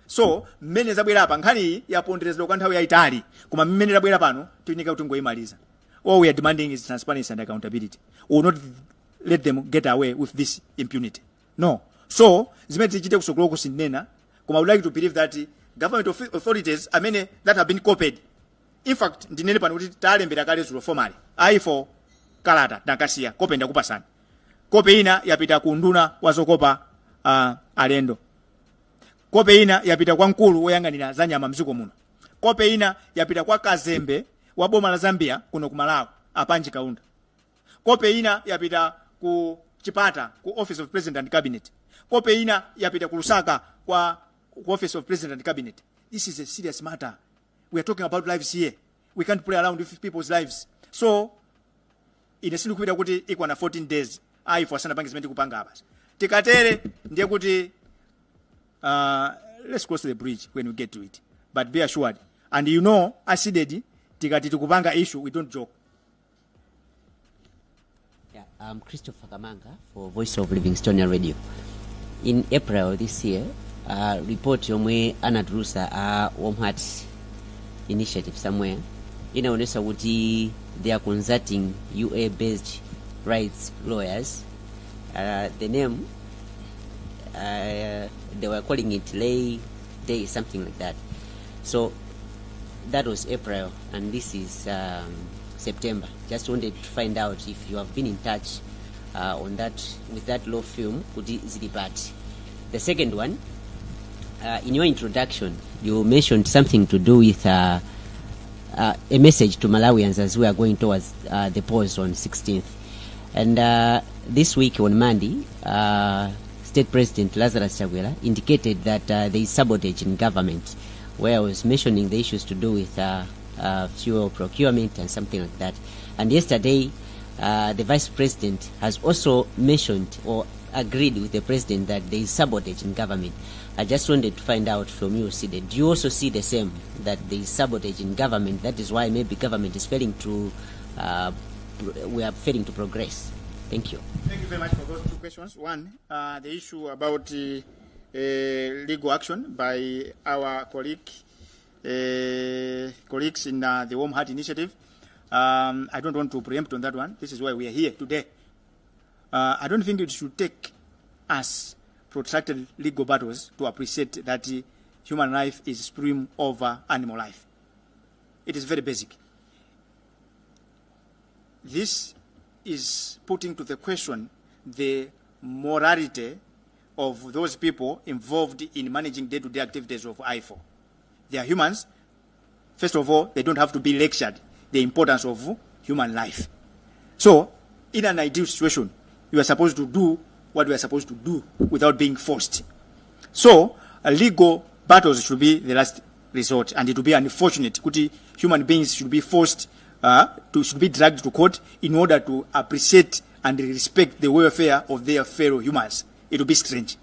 So mmene zabwera apa, nkhani iyi yaponderezedwa kwa nthawi yayitali, koma mmene zabwera pano tifunika kuti ngoyimaliza. All we are demanding is transparency and accountability. We will not let them get away with this impunity, no. So zimene tichite kusogoloko sindinena, koma I would like to believe that government authorities amene that have been copied, in fact ndinene pano kuti talembera kale zulo formally aifo kalata, ndakasiya kope, ndakupasani kope ina, yapita ku nduna wa zokopa alendo, kope ina yapita kwa mkulu woyang'anira za nyama mdziko muno, kope ina yapita kwa kazembe wa boma la Zambia kuno ku Malawi, apanji Kaunda, kope ina yapita ku Chipata ku Office of President and Cabinet, kope ina yapita ku Lusaka ku Office of President and Cabinet. This is a serious matter. We are talking about lives here. We can't play around with people's lives. So ine sindikupita kuti ikwana 14 days aifo asanapange zimene tikupanga apa. Tikatere ndiye kuti let's cross the bridge when we get to it. But be assured, and you know a CDEDI, tikati tikupanga issue, we don't joke. Yeah, I'm Christopher Kamanga for Voice of Livingstonia Radio. In April this year, report yomwe anatulusa a Warm Heart Initiative somewhere inaonesa kuti they are consulting UA based rights lawyers. The name they were calling it Lay Day, something like that. So that was April, and this is September. Just wanted to find out if you have been in touch on that with that law firm, kuti zili pati. The second one, in your introduction, you mentioned something to do with a message to Malawians as we are going towards the polls on 16th. And this week on Monday, State President Lazarus Chakwera indicated that there is sabotage in government, where I was mentioning the issues to do with fuel procurement and something like that. And yesterday, the Vice President has also mentioned or agreed with the President that there is sabotage in government. I just wanted to find out from you, CDEDI, do you also see the same, that there is sabotage in government? That is why maybe government is failing to, we are failing to progress. Thank you. Thank you very much for those two questions. One, the issue about legal action by our colleagues in the Warm Heart Initiative. I don't want to preempt on that one. This is why we are here today. I don't think it should take us protracted legal battles to appreciate that human life is supreme over animal life. It is very basic. This is putting to the question the morality of those people involved in managing day-to-day activities of IFO. They are humans. First of all, they don't have to be lectured the importance of human life. So, in an ideal situation, you are supposed to do what we are supposed to do without being forced. So, legal battles should be the last resort, and it will be unfortunate kuti human beings should be forced should be dragged to court in order to appreciate and respect the welfare of their fellow humans. It will be strange.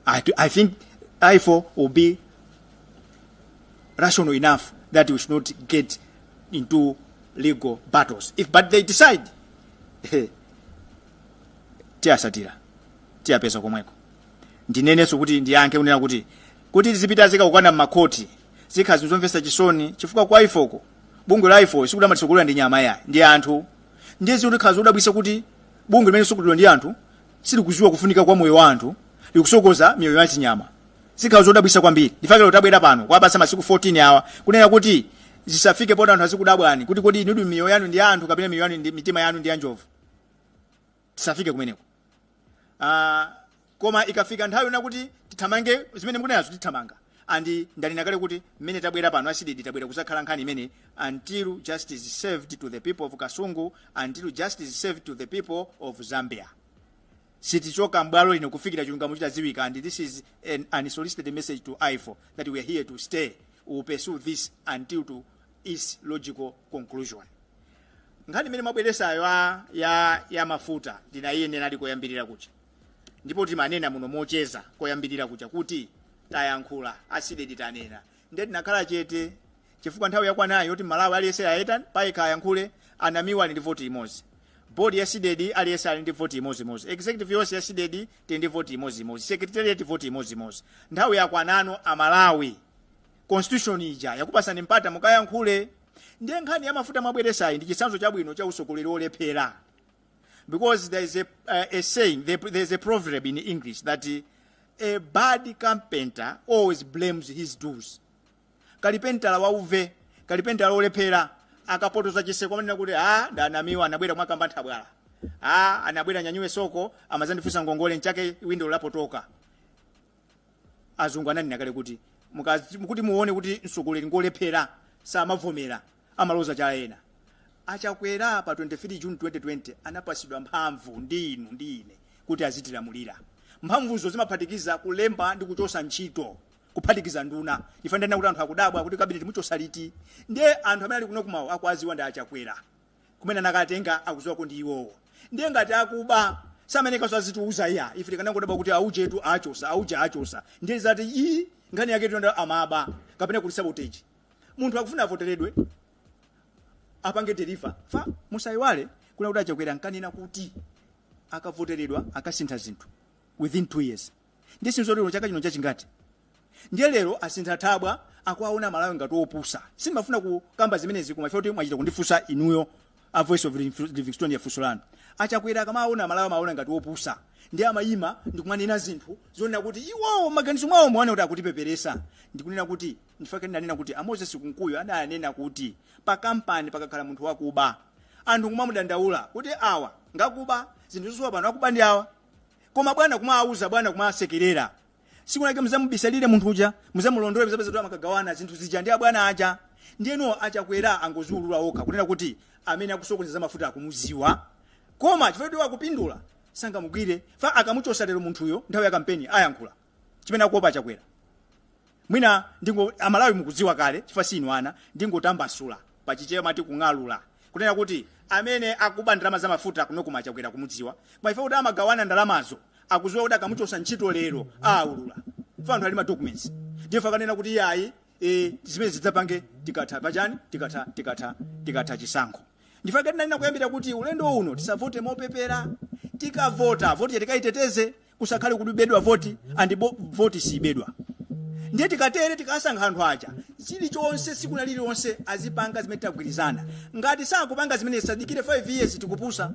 I think IFO will be rational enough that we should not get into legal battles. If but they decide, tiyasatira, tiyapeza komweko. Ndinenenso kuti ndiyankhe kunena kuti tizipita zikakukana m'makhoti, zikhala zomvetsa chisoni, chifukwa kwa IFO-ko, bungwe la IFO sikuti amatsogolera ndi nyama yayi, ndi anthu. Ndiye zikuti khala zodabwitsa kuti bungwe limene likutsogolera ndi anthu silikudziwa kufunika kwa moyo wa anthu, likusokoza miyoyo ya chinyama. Zikhala zodabwitsa kwambiri. Ndifakelo tabwera pano kwapasa masiku 14 awa kunena kuti zisafike poti anthu azikudabwani kuti kodi inudu miyoyo yanu ndi anthu kapena miyoyo yanu ndi mitima yanu ndi ya njovu. Tisafike kumeneko. Koma ikafika nthawi yona kuti tithamange zimene mukunenazo, tithamanga. And ndanena kale kuti mmene tabwera pano a CDEDI, tabwera kuzakhala nkhani imene until justice is served to the people of Kasungu, until justice is served to the people of Zambia. Sitichoka mbwalo lino kufikira chilungamo chitadziwika, and this is an unsolicited message to IFAW that we are here to stay. We will pursue this until to its logical conclusion. Nkhani imene mwabweresayo ya mafuta, ndinayiyenera ali koyambirira kucha, ndipo timanena muno mocheza koyambirira kucha kuti tayankhula, a CDEDI tanena, ndiye tinakhala chete chifukwa nthawi yakwanayo yoti Malawi aliyense ayeta payekha ayankhule. Anamiwa ali ndi voti imodzi, board ya CDEDI aliyense ali ndi voti imodzimodzi, executive yonse ya CDEDI tili ndi voti imodzimodzi, secretariat voti imodzimodzi. Nthawi yakwanano Amalawi, constitution ija yakupasani mpata mukayankhule. Ndiye nkhani ya mafuta mwabweresayi ndi chitsanzo chabwino cha usogoleri wolephera, because there is a saying, there is a proverb in English that a bad carpenter always blames his tools. Kalipentala wauve, kalipentala wolephera, akapotoza chiseko amanena kuti, "A, ndanamiwa, anabwera mwakamba nthabwala, a anabwera nyanyuwe soko, amazandifunsa ngongole, nchake window lapotoka." Azungu ananena kale kuti kuti muone kuti mtsogoleri ngolephera, samavomera, amaloza chala ena. Achakwera pa 23 June 2020 anapasidwa mphamvu ndi inu ndi ine kuti azitilamulira. Mphamvuzo zimaphatikiza kulemba ndi kuchosa ntchito, kuphatikiza nduna. Ife ndanena kuti anthu akudabwa kuti cabinet muchosa liti. Ndiye anthu amene ali kuno kumawo akuaziwa ndi Achakwera, kumene anakatenga akuziwako ndi iwowo. Ndiye ngati akuba samenekanso azitiuza iya. Ife tikanangodabwa kuti auchetu achosa, auja achosa, ndiye zati iyi nkhani yake tonda amaba kapena kuli sabotage. Munthu akufuna avoteredwe, apange deliver. Fa musayiwale kuna kuti Achakwera nkanena kuti akavoteredwa akasintha zinthu within 2 years. Ndiye sinzo lero chaka chino chachingati? Ndiye lero asintha thabwa, akuaona Malawi ngati opusa. Simafuna kukamba zimenezi, koma ife kuti mwachita kundifunsa inuyo a Voice of Livingstone ya funso lanu. Achakwera akamaona Malawi amaona ngati opusa, ndi amayima ndikumanena zinthu zonena kuti iwowo maganizo mwawo muone kuti akutipeperesa. Ndikunena kuti ndifake ndinanena kuti a Moses Kunkuyu adanena kuti pa kampani pakakhala munthu wakuba, anthu kumamudandaula kuti awa ngakuba, zinthu zosowa pano akuba ndi awa, koma bwana kumawauza, bwana kumasekerera, siku lake muzamubisalire munthu uja, muzamulondole, muzapeza kuti amakagawana zinthu zija ndi abwana aja. Ndiyeno Achakwera angoziulula okha kunena kuti amene akusokoneza mafuta akumuziwa, koma chifukwa kuti akupindula sangamugwire. Fa akamuchosa lero munthuyo, nthawi ya kampeni ayankhula. Chimene akuopa Achakwera mwina ndingo Amalawi mukudziwa kale chifukwa sinu ana, ndingotambasula pachichewa mati kung'alula, kunena kuti amene akuba ndalama za mafuta kuno kuma Achakwera kumudziwa, koma ife kuti amagawana ndalamazo akuziwa kuti akamuchosa ntchito lero aulula. Fa anthu ali ma documents. Ndiye akanena kuti iyayi, zimene zidzapange tikatha pachani, tikatha chisankho. Ndifake tinanena kuyambira kuti ulendo uno tisavote mopepera. Tikavota, voti tikayiteteze, kusakhale kubedwa voti, and voti sibedwa. Ndiye tikatere tikasankha anthu aja, chilichonse siku na lililonse azipanga zimene tagwirizana. Ngati sakupanga zimene, sadikire 5 years, tikupusa.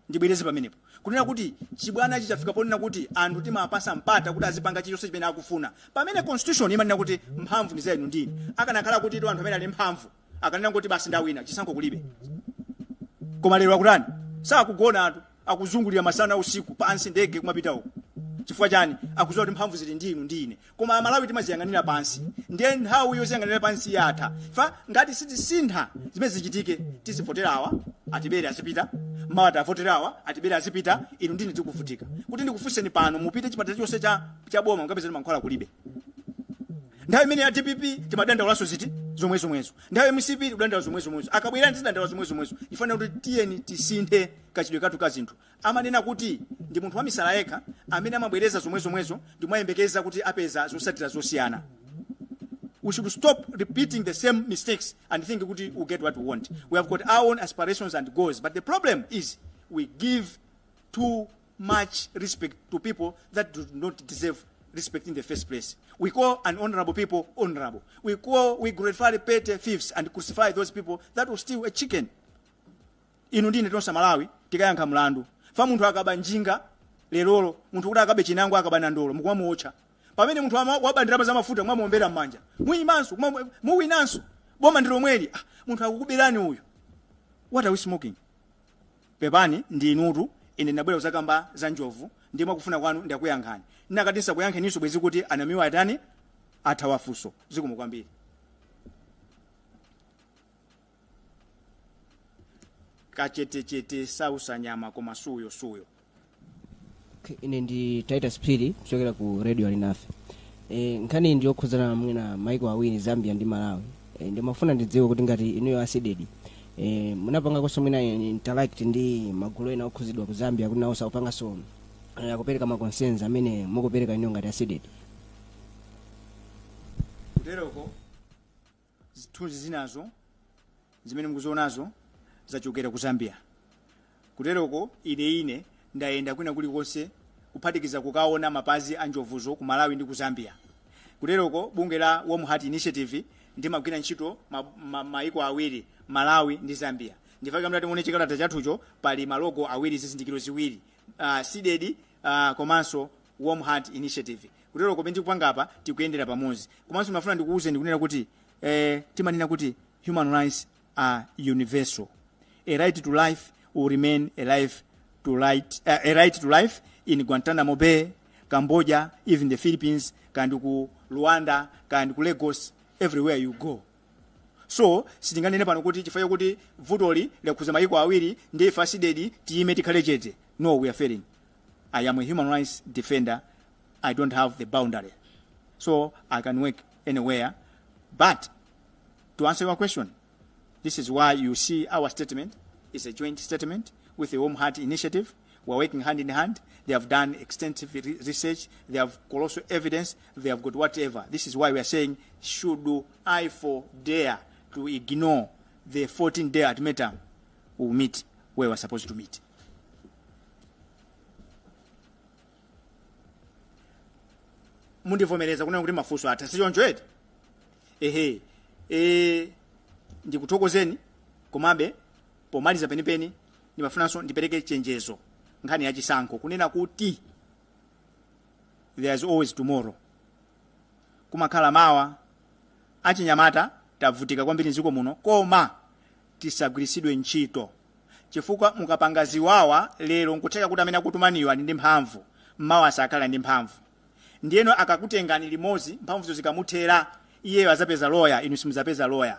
Ndibwereze pamenepo kunena kuti chibwana ichi chafika ponena kuti anthu timapasa mpata kuti azipanga chilichonse chimene akufuna, pamene constitution imanena kuti mphamvu ndi za inu ndini. Akanakhala kuti to anthu amene ali mphamvu akanena kuti basi ndawina, chisankho kulibe. Koma lero akutani? Sakugona anthu, akuzungulira masana usiku, pansi ndege kumapita uko. Chifukwa chani? Akudziwa kuti mphamvu zili ndi inu ndi ine, koma Amalawi timaziyang'anira pansi. Ndiye nthawi yoziyang'anira pansi yatha. Fa ngati sitisintha zimene zichitike, tizivotera awa atibere azipita, mawa tavotera awa atibere azipita, inu ndine tikuvutika. Kuti ndikufunseni pano, mupite chipatala chonse cha boma mukapeza mankhwala kulibe. Nthawi imene ya DPP timadandaulaso ziti zomwezomwezo, nthawi ya MCP tikudandaula zomwezomwezo, akabwera tizidandaula zomwezomwezo. Ifanira kuti tiyeni tisinthe kachidwe kathu ka zinthu. Amanena kuti ndi munthu wamisala yekha amene amabwereza zomwezomwezo ndikumayembekeza kuti apeza zotsatira zosiyana. We should stop repeating the same mistakes and think kuti we get what we want. We have got our own aspirations and goals, but the problem is we give too much respect to people that do not deserve respect in the first place. We call unhonorable people honorable. We glorify petty thieves and crucify those people that will steal a chicken. Inu ndine tonse Malawi tikayankha mlandu. Fa munthu akaba njinga lerolo, munthu kuti akabe chinango, akaba nandolo, mukumamuotcha. Pamene munthu waba ndalama za mafuta mwamuombera m'manja, muyimanso muwinanso, boma ndi lomweli. Ah, munthu akukuberani uyu. What are we smoking? Pepani ndi inutu, ine ndinabwera kuzakamba za njovu, ndiye mwakufuna kwanu ndakuyankhani. Ndinakati ndisakuyankheninso bwezi kuti anamiwa atani athawa funso. Zikomo kwambiri. Kachetechete sausanyama koma suyo suyo. Okay, ine ndi Titus Phiri kuchokera ku Radio Alinafe. Nkhani ndi yokhudzana mwina maiko awiri, Zambia ndi Malawi. Ndimafuna ndidziwe kuti ngati inuyo a CDEDI munapangakonso mwina interact ndi magulu ena okhudzidwa ku Zambia kuti nawo sakupanganso akupereka ma concerns amene mukupereka inuyo ngati a CDEDI? Kuteroko zithunzi zinazo zimene mukuzionazo zachokera ku Zambia. Kuteroko ine ndayenda kwina kulikonse, kuphatikiza kukaona mapazi a njovuzo ku Malawi ndi ku Zambia. Kuteroko bungwe la Warm Heart Initiative ndimagwira ntchito maiko awiri, Malawi ndi Zambia. Ndifake mtati muone chikalata chathucho, pali ma logo awiri, zizindikiro ziwiri, CDEDI komanso Warm Heart Initiative. Kuteroko pamene tikupangapa tikuyendera pamodzi. Komanso ndimafuna ndikuwuzeni ndikunena kuti timanena kuti human rights are universal. A right to life will remain a life to right, a right to life in Guantanamo Bay, Cambodia, even the Philippines, kandi ku Rwanda, kandi ku Lagos, everywhere you go. So sitinganene pano kuti chifukwa kuti vutoli lakhuza mayiko awiri ndi ife a CDEDI tiyime tikhale chete. No, we are failing. I am a human rights defender. I don't have the boundary, so I can work anywhere. But to answer your question, this is why you see our statement is a joint statement with the Warm Heart Initiative. We're working hand in hand. They have done extensive research. They have colossal evidence. They have got whatever. This is why we are saying, should I for dare to ignore the 14-day ultimatum, we'll meet where we're supposed to meet. Mundivomereza kunena kuti mafunso atha, sichoncho eti? Ehe, ndikuthokozeni. Komabe pomaliza penipeni ndimafunanso ndipereke chenjezo, nkhani yachisankho, kunena kuti there is always tomorrow, kumakhala mawa. Achinyamata tavutika kwambiri mdziko muno, koma tisagwiritsidwe ntchito, chifukwa mukapanga ziwawa lero, nkutheka kuti amene akutumaniyo ali ndi mphamvu, mmawa sakhala ndi mphamvu. Ndiyeno akakutengani limodzi, mphamvuzo zikamuthera, iyeyo azapeza loya, inu simuzapeza loya.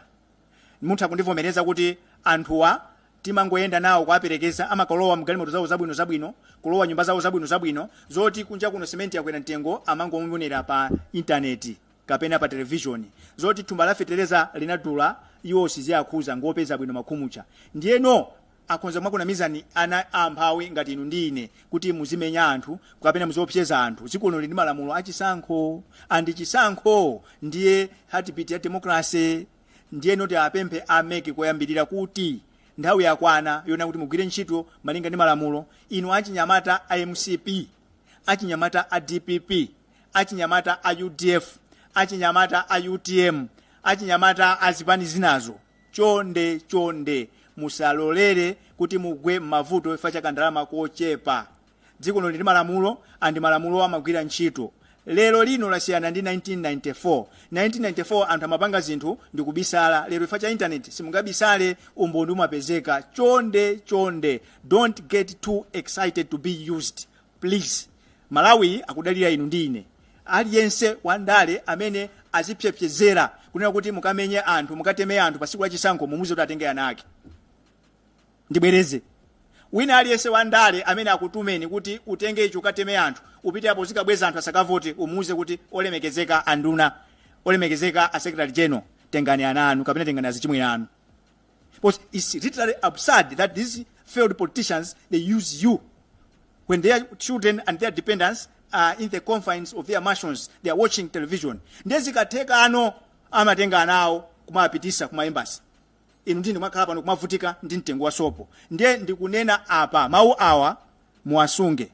Mutha kundivomereza kuti anthuwa timangoyenda nawo kuwaperekeza, amakalowa mgalimoto zawo zabwino zabwino, kulowa nyumba zawo zabwino zabwino, zoti kunja kuno simenti yakwera mtengo amangomuonera pa intaneti kapena pa televishoni, zoti thumba la fetereza linadula iwo siziyakhuza, ngopeza bwino makhumucha. Ndiyeno akhonza mwakunamizani ana amphawi ngati inu ndi ine kuti muzimenya anthu kapena muziopseza anthu. Dziko lino lili ndi malamulo achisankho, and chisankho ndiye heartbeat ya democracy. Ndiyeno tiapemphe a MEC koyambirira kuti nthawi yakwana yona kuti mugwire ntchito malinga ndi malamulo. Inu achinyamata a MCP, achinyamata a DPP, achinyamata a UDF, achinyamata a UTM, achinyamata a zipani zinazo, chonde chonde musalolere kuti mugwe m'mavuto chifukwa cha kandalama kochepa. Dziko lino lili malamulo, and malamulo amagwira ntchito. Lero lino lasiyana ndi 1994. 1994 anthu amapanga zinthu ndi kubisala. Lero chifukwa cha internet simungabisale, umboni umapezeka. Chonde chonde, don't get too excited to be used, please. Malawi akudalira inu ndi ine. Aliyense wandale amene azipyepyezera kunena kuti mukamenye anthu, mukateme anthu pa tsiku la chisankho, mumuze kuti atenge ana ake. Ndibwereze, wina aliyense wandale amene akutumeni kuti utenge ichi ukateme anthu, upite apo uzikabweza anthu asakavote, umuuze kuti olemekezeka anduna, olemekezeka a secretary general, tengani ana anu kapena tengani azichimwene anu, because it's literally absurd that these failed politicians, they use you when their children and their dependents are in the confines of their mansions, they are watching television. Ndiye zikatheka ano amatenga ana awo kumapitisa kuma embassy, inu ndine mwakhala pano kumavutika ndi mtengo wa sopo. Ndiye ndikunena apa, mawu awa muwasunge,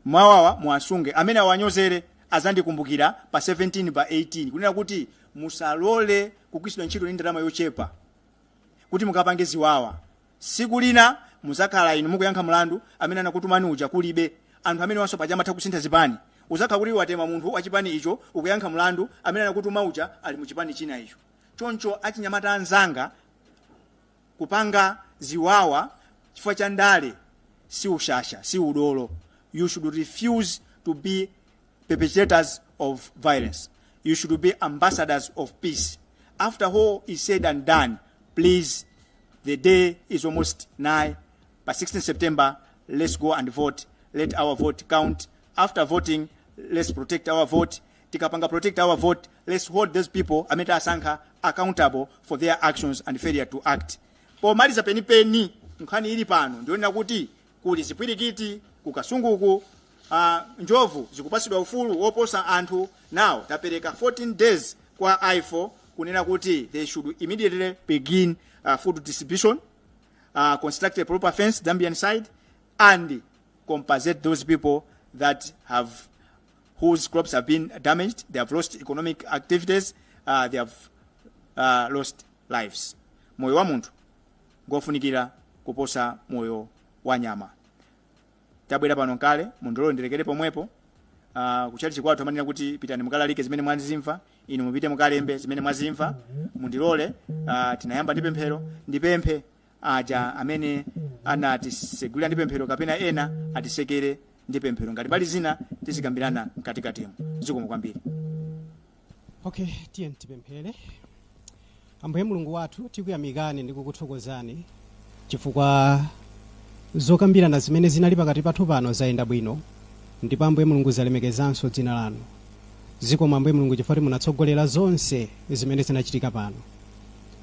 mawu awa muwasunge. Amene awanyozere azandikumbukira pa 17 pa 18, kunena kuti musalole kugwiritsidwa ntchito ndi ndalama yochepa kuti mukapange ziwawa. Siku lina muzakhala inu mukuyankha mlandu, amene anakutumani uja kulibe. Anthu amene wanso paja amatha kusintha zipani. Uzakhala kuti watema munthu wachipani icho, ukuyankha mlandu, amene anakutuma uja ali mu chipani china icho. Choncho achinyamata anzanga, kupanga ziwawa chifukwa cha ndale si ushasha, si udolo. You should refuse to be perpetrators of violence. You should be ambassadors of peace. After all is said and done, please, The day is almost nigh. Pa 16 September, let's go and vote. Let our vote count. After voting, let's protect our vote. Tikapanga protect our vote, let's hold those people amene asankha accountable for their actions and failure to act. Pomaliza penipeni, nkhani ili pano ndionena kuti kuli zipwirikiti kukasunguku, njovu zikupasidwa ufulu woposa anthu. Now tapereka 14 days kwa IFAW kunena kuti they should immediately begin food distribution, construct a proper fence Zambian side and compensate those people that have whose crops have been damaged. They have lost economic activities, they have lost lives. Moyo wa munthu ngofunikira kuposa moyo wa nyama. Tabwera pano nkale, mundilole ndilekere pomwepo. Kuchalichi kwathu amanena kuti pitani mukalalike zimene mwazimva, inu mupite mukalembe zimene mwazimva. Mundilole, tinayamba ndi pemphero, ndipemphe aja amene anatisegulira ndi pemphero kapena ena atisekere ndi pemphero. Ngati pali zina tizikambirana mkatikatimo. Zikomo kwambiri. Okay, tiye tipemphere. Ambuye Mulungu wathu, tikuyamikani ndi kukuthokozani chifukwa zokambirana zimene zinali pakati pathu pano zayenda bwino, ndipo Ambuye Mulungu, zalemekezanso dzina lanu. Zikomo Ambuye Mulungu chifukwa munatsogolera zonse zimene zinachitika pano.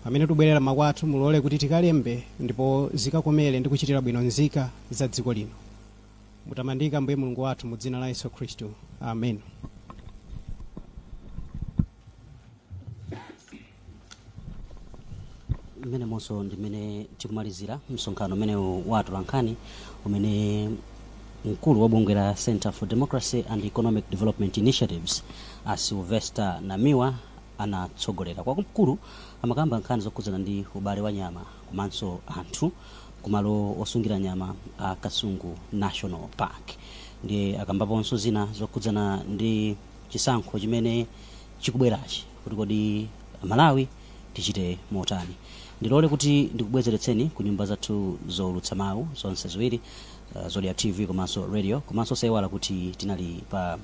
Pamene tubwerera makwathu, mulole kuti tikalembe ndipo zikakomere ndi kuchitira bwino nzika za dziko lino. Mutamandika Ambuye Mulungu wathu, mu dzina la Yesu Khristu, amen. Mmenemonso ndimene tikumalizira msonkhano umenewu wa atolankhani umene mkulu wa bungwe la Center for Democracy and Economic Development Initiatives, a Sylvester Namiwa, anatsogolera. Kwakukulu amakamba nkhani zokhudzana ndi ubale wa nyama komanso anthu kumalo osungira nyama a Kasungu National Park. Ndiye akambaponso zina zokhudzana ndi chisankho chimene chikubwerachi, kuti kodi Malawi tichite motani. Ndilole kuti ndikubwezeretseni ku nyumba zathu zowulutsa mawu zonse ziwiri, Zodiak TV komanso radio, komanso saiwala kuti tinali pa